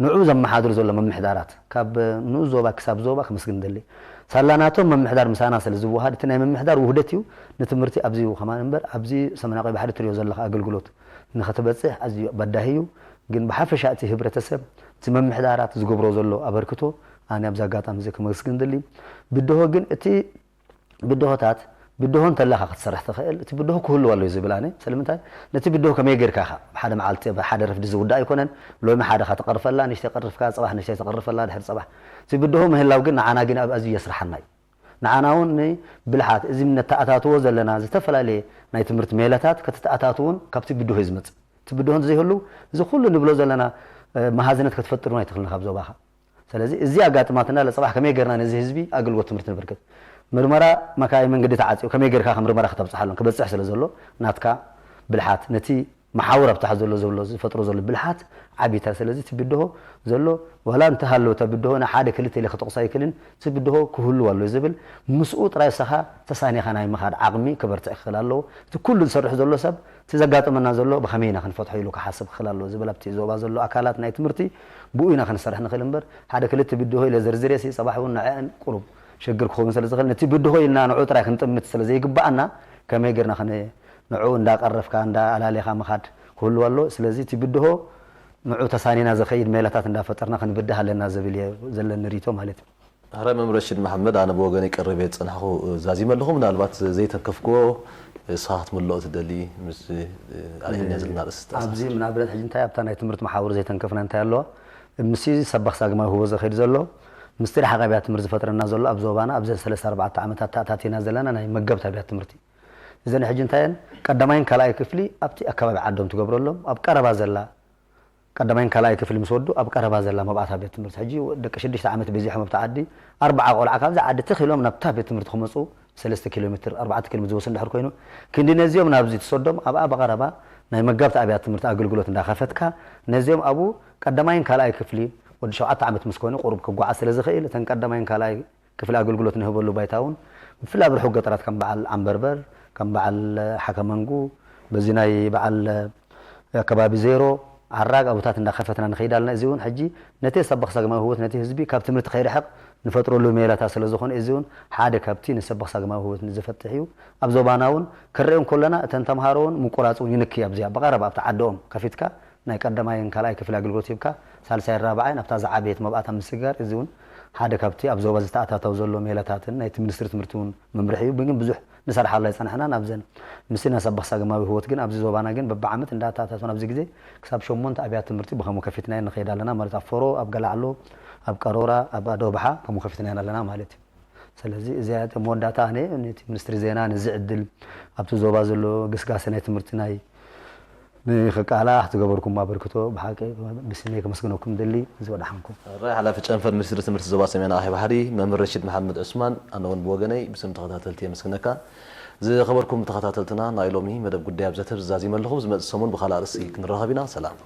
ንዑ ዘመሓድሩ ዘሎ ምምሕዳራት ካብ ንኡስ ዞባ ክሳብ ዞባ ከመስግን ደሊ። ሳላ ናቶም ምምሕዳር ምሳና ስለ ዝወሃድ እቲ ናይ ምምሕዳር ውህደት እዩ ንትምህርቲ ኣብዚ እዩ ከማን እምበር ኣብዚ ሰሜናዊ ባሕሪ ትሪኦ ዘለካ ኣገልግሎት ንኸተበፅሕ ኣዝዩ በዳሂ እዩ። ግን ብሓፈሻ እቲ ህብረተሰብ እቲ ምምሕዳራት ዝገብሮ ዘሎ ኣበርክቶ ኣነ ኣብዚ ኣጋጣሚ እዚ ከመስግን ደሊ። ብድሆ ግን እቲ ብድሆታት ብድሆ እንተለኻ ክትሰርሕ ትኽእል እቲ ብድሆ ክህልው ኣለዩ ዝብል ኣነ ስለምንታይ ነቲ ብድሆ ከመይ ጌርካ ኢኻ ብሓደ መዓልቲ ብሓደ ረፍዲ ዝውዳእ ኣይኮነን። ሎሚ ሓደ ኢኻ ትቐርፈላ ንሽተይ ቀርፍካ ፅባሕ ንሽተይ ትቐርፈላ ድሕሪ ፅባሕ እቲ ብድሆ ምህላው ግን ንዓና ግን ኣብ ኣዝዩ የስርሓና እዩ። ንዓና እውን ንብልሓት እዚ ነተኣታትዎ ዘለና ዝተፈላለየ ናይ ትምህርቲ ሜላታት ከተተኣታትውን ካብቲ ብድሆ እዩ ዝመፅእ። እቲ ብድሆ እንተዘይህሉ እዚ ኩሉ ንብሎ ዘለና መሃዝነት ክትፈጥር እውን ኣይትኽእልን ካብ ዞባኻ። ስለዚ እዚ ኣጋጥማትና ለፅባሕ ከመይ ጌርና ነዚ ህዝቢ ኣገልግሎት ትምህርቲ ንብርክት ምርመራ መካይ መንገዲ ተዓፅዩ ከመይ ጌርካ ምርመራ ክተብፅሓሎም ክበፅሕ ስለ ዘሎ ናትካ ብልሓት ነቲ መሓውር ኣብ ታሕቲ ዘሎ ዘሎ ዝፈጥሮ ዘሎ ብልሓት ዓቢታ ስለዚ እቲ ብድሆ ዘሎ ዋላ እንተሃለወ እታ ብድሆ ንሓደ ክልተ ኢለ ክጠቕሶ ኣይክልን እቲ ብድሆ ክህሉ ኣሎ ዝብል ምስኡ ጥራይ ሰኻ ተሳኒኻ ናይ ምኻድ ዓቕሚ ክበርትዕ ክኽእል ኣለዎ እቲ ኩሉ ዝሰርሕ ዘሎ ሰብ እቲ ዘጋጥመና ዘሎ ብኸመይ ኢና ክንፈትሖ ኢሉ ክሓስብ ክኽእል ኣለዎ ዝብል ኣብቲ ዞባ ዘሎ ኣካላት ናይ ትምህርቲ ብኡ ኢና ክንሰርሕ ንኽእል እምበር ሓደ ክልተ ብድሆ ኢለ ዘርዝሬሲ ፀባሕ እውን ንዐአን ቁሩብ ሽግር ክኸውን ስለ ዝኽእል ነቲ ብድሆ ኢልና ንዑ ጥራይ ክንጥምት ስለ ዘይግባኣና ከመይ ጌርና ንዕኡ እንዳቀረፍካ እንዳኣላሌኻ ምኻድ ክህልዎ ኣሎ። ስለዚ እቲ ብድሆ ንዑ ተሳኒና ዝኸይድ ሜላታት እንዳፈጠርና ክንብድህ ኣለና ዝብል እየ ዘለኒ ሪቶ ማለት እዩ። ሕራይ መምህር ረሽድ መሓመድ፣ ኣነ ብወገነይ ቀሪበ ዝጸናሕኩ ዛዚመ ኣለኹ። ምናልባት ዘይተንከፍክዎ ንስኻ ክትምልኦ ትደሊ ምስ ኣልዒልና ዘለና ኣርእስቲ ተኣሳሲሩ። ኣብዚ ምናልባት ሕጂ እንታይ ኣብታ ናይ ትምህርቲ መሓውር ዘይተንከፍና እንታይ ኣለዋ? ምስዚ ሰበኽ ሳግማዊ ህቦ ዘኸይድ ዘሎ ምስቲ ረሓቕ ኣብያት ትምህርቲ ዝፈጥረና ዘሎ ኣብ ዞባና ኣብዚ ሰለስተ ኣርባዕተ ዓመታት ተኣታቲና ዘለና ናይ መገብቲ ኣብያት ትምህርቲ እዘን ሕጂ እንታይ እየን ቀዳማይን ካልኣይ ክፍሊ ኣብቲ ኣከባቢ ዓዶም ትገብረሎም ኣብ ቀረባ ዘላ ቀዳማይን ካልኣይ ክፍሊ ምስ ወዱ ኣብ ቀረባ ዘላ መብኣታ ቤት ትምህርቲ ሕጂ ደቂ ሽዱሽተ ዓመት በዚሖም ኣብቲ ዓዲ ኣርባዓ ቆልዓ ካብዚ ዓዲ ትኽ ኢሎም ናብታ ቤት ትምህርቲ ክመፁ ሰለስተ ኪሎ ሜትር ኣርባዕተ ኪሎ ሜትር ዝወስድ እንድሕር ኮይኑ ክንዲ ነዚኦም ናብዚ ትሰዶም ኣብኣ ብቐረባ ናይ መጋብቲ ኣብያት ትምህርቲ ኣገልግሎት እንዳኸፈትካ ነዚኦም ኣብኡ ቀዳማይን ካልኣይ ክፍሊ ወዲ ሸውዓተ ዓመት ምስ ኮነ ቁሩብ ክጓዓዝ ስለ ዝኽእል እተን ቀዳማይን ካልኣይ ክፍሊ ኣገልግሎት ንህበሉ ባይታ እውን ብፍላይ ኣብ ርሑቕ ገጠራት ከም በዓል ዓምበርበር ከም በዓል ሓከመንጉ በዚ ናይ በዓል ከባቢ ዜሮ፣ ዓራግ ኣብታት እንዳኸፈትና ንኸይድ ኣለና። እዚ እውን ሕጂ ነቲ ሰበኽ ሳግማዊ ህይወት ነቲ ህዝቢ ካብ ትምህርቲ ከይርሕቕ ንፈጥረሉ ሜላታት ስለ ዝኾነ፣ እዚ እውን ሓደ ካብቲ ንሰበኽ ሳግማዊ ህይወት ንዝፈትሕ እዩ። ኣብ ዞባና እውን ክንሪኦ እንከለና እተን ተምሃሮ እውን ምቁራፅ እውን ይንክይ። ኣብዚኣ ብቐረባ ኣብቲ ዓዶም ከፊትካ ናይ ቀዳማይን ካልኣይ ክፍሊ ኣገልግሎት ሂብካ ሳልሳይን ራብዓይን ኣብታ ዝዓበየት መብኣታ ምስግጋር፣ እዚ እውን ሓደ ካብቲ ኣብ ዞባ ዝተኣታተው ዘሎ ሜላታትን ናይቲ ሚኒስትሪ ትምህርቲ እውን መምርሒ እዩ። ግን ብዙሕ ንሰርሓሉ ኣይጸናሕናን። ኣብዘን ምስና ሰበኽ ሳግማዊ ህይወት ግን ኣብዚ ዞባና ግን በብዓመት እንዳተኣታተውን ኣብዚ ግዜ ክሳብ ሸሞንተ ኣብያት ትምህርቲ ብኸምኡ ከፊትና ንኸይድ ኣለና ማለት፣ ኣብ ፎሮ፣ ኣብ ገላዕሎ፣ ኣብ ቀሮራ፣ ኣብ ኣደብሓ ከምኡ ከፊትና ኣለና ማለት እዩ። ስለዚ እዚኣ መወዳእታ ኣነ ነቲ ሚኒስትሪ ዜና ነዚ ዕድል ኣብቲ ዞባ ዘሎ ግስጋሴ ናይ ትምህርቲ ናይ ንኽቃላሕ ዝገበርኩም ኣበርክቶ ብሓቂ ብስመይ ከመስግነኩም ደሊ። እዚ ወደሓንኩም። ራይ ሓላፊ ጨንፈር ሚኒስትሪ ትምህርቲ ዞባ ሰሜን ኣኻይ ባሕሪ መምህር ረሺድ መሓመድ ዑስማን፣ ኣነ እውን ብወገነይ ብስም ተኸታተልቲ የመስግነካ። ዝኸበርኩም ተኸታተልትና፣ ናይ ሎሚ መደብ ጉዳይ ኣብ ዘተብ ዝዛዚመ ኣለኹ። ዝመጽእ ሰሙን ብኻልእ ኣርእስቲ ክንራኸብ ኢና። ሰላም።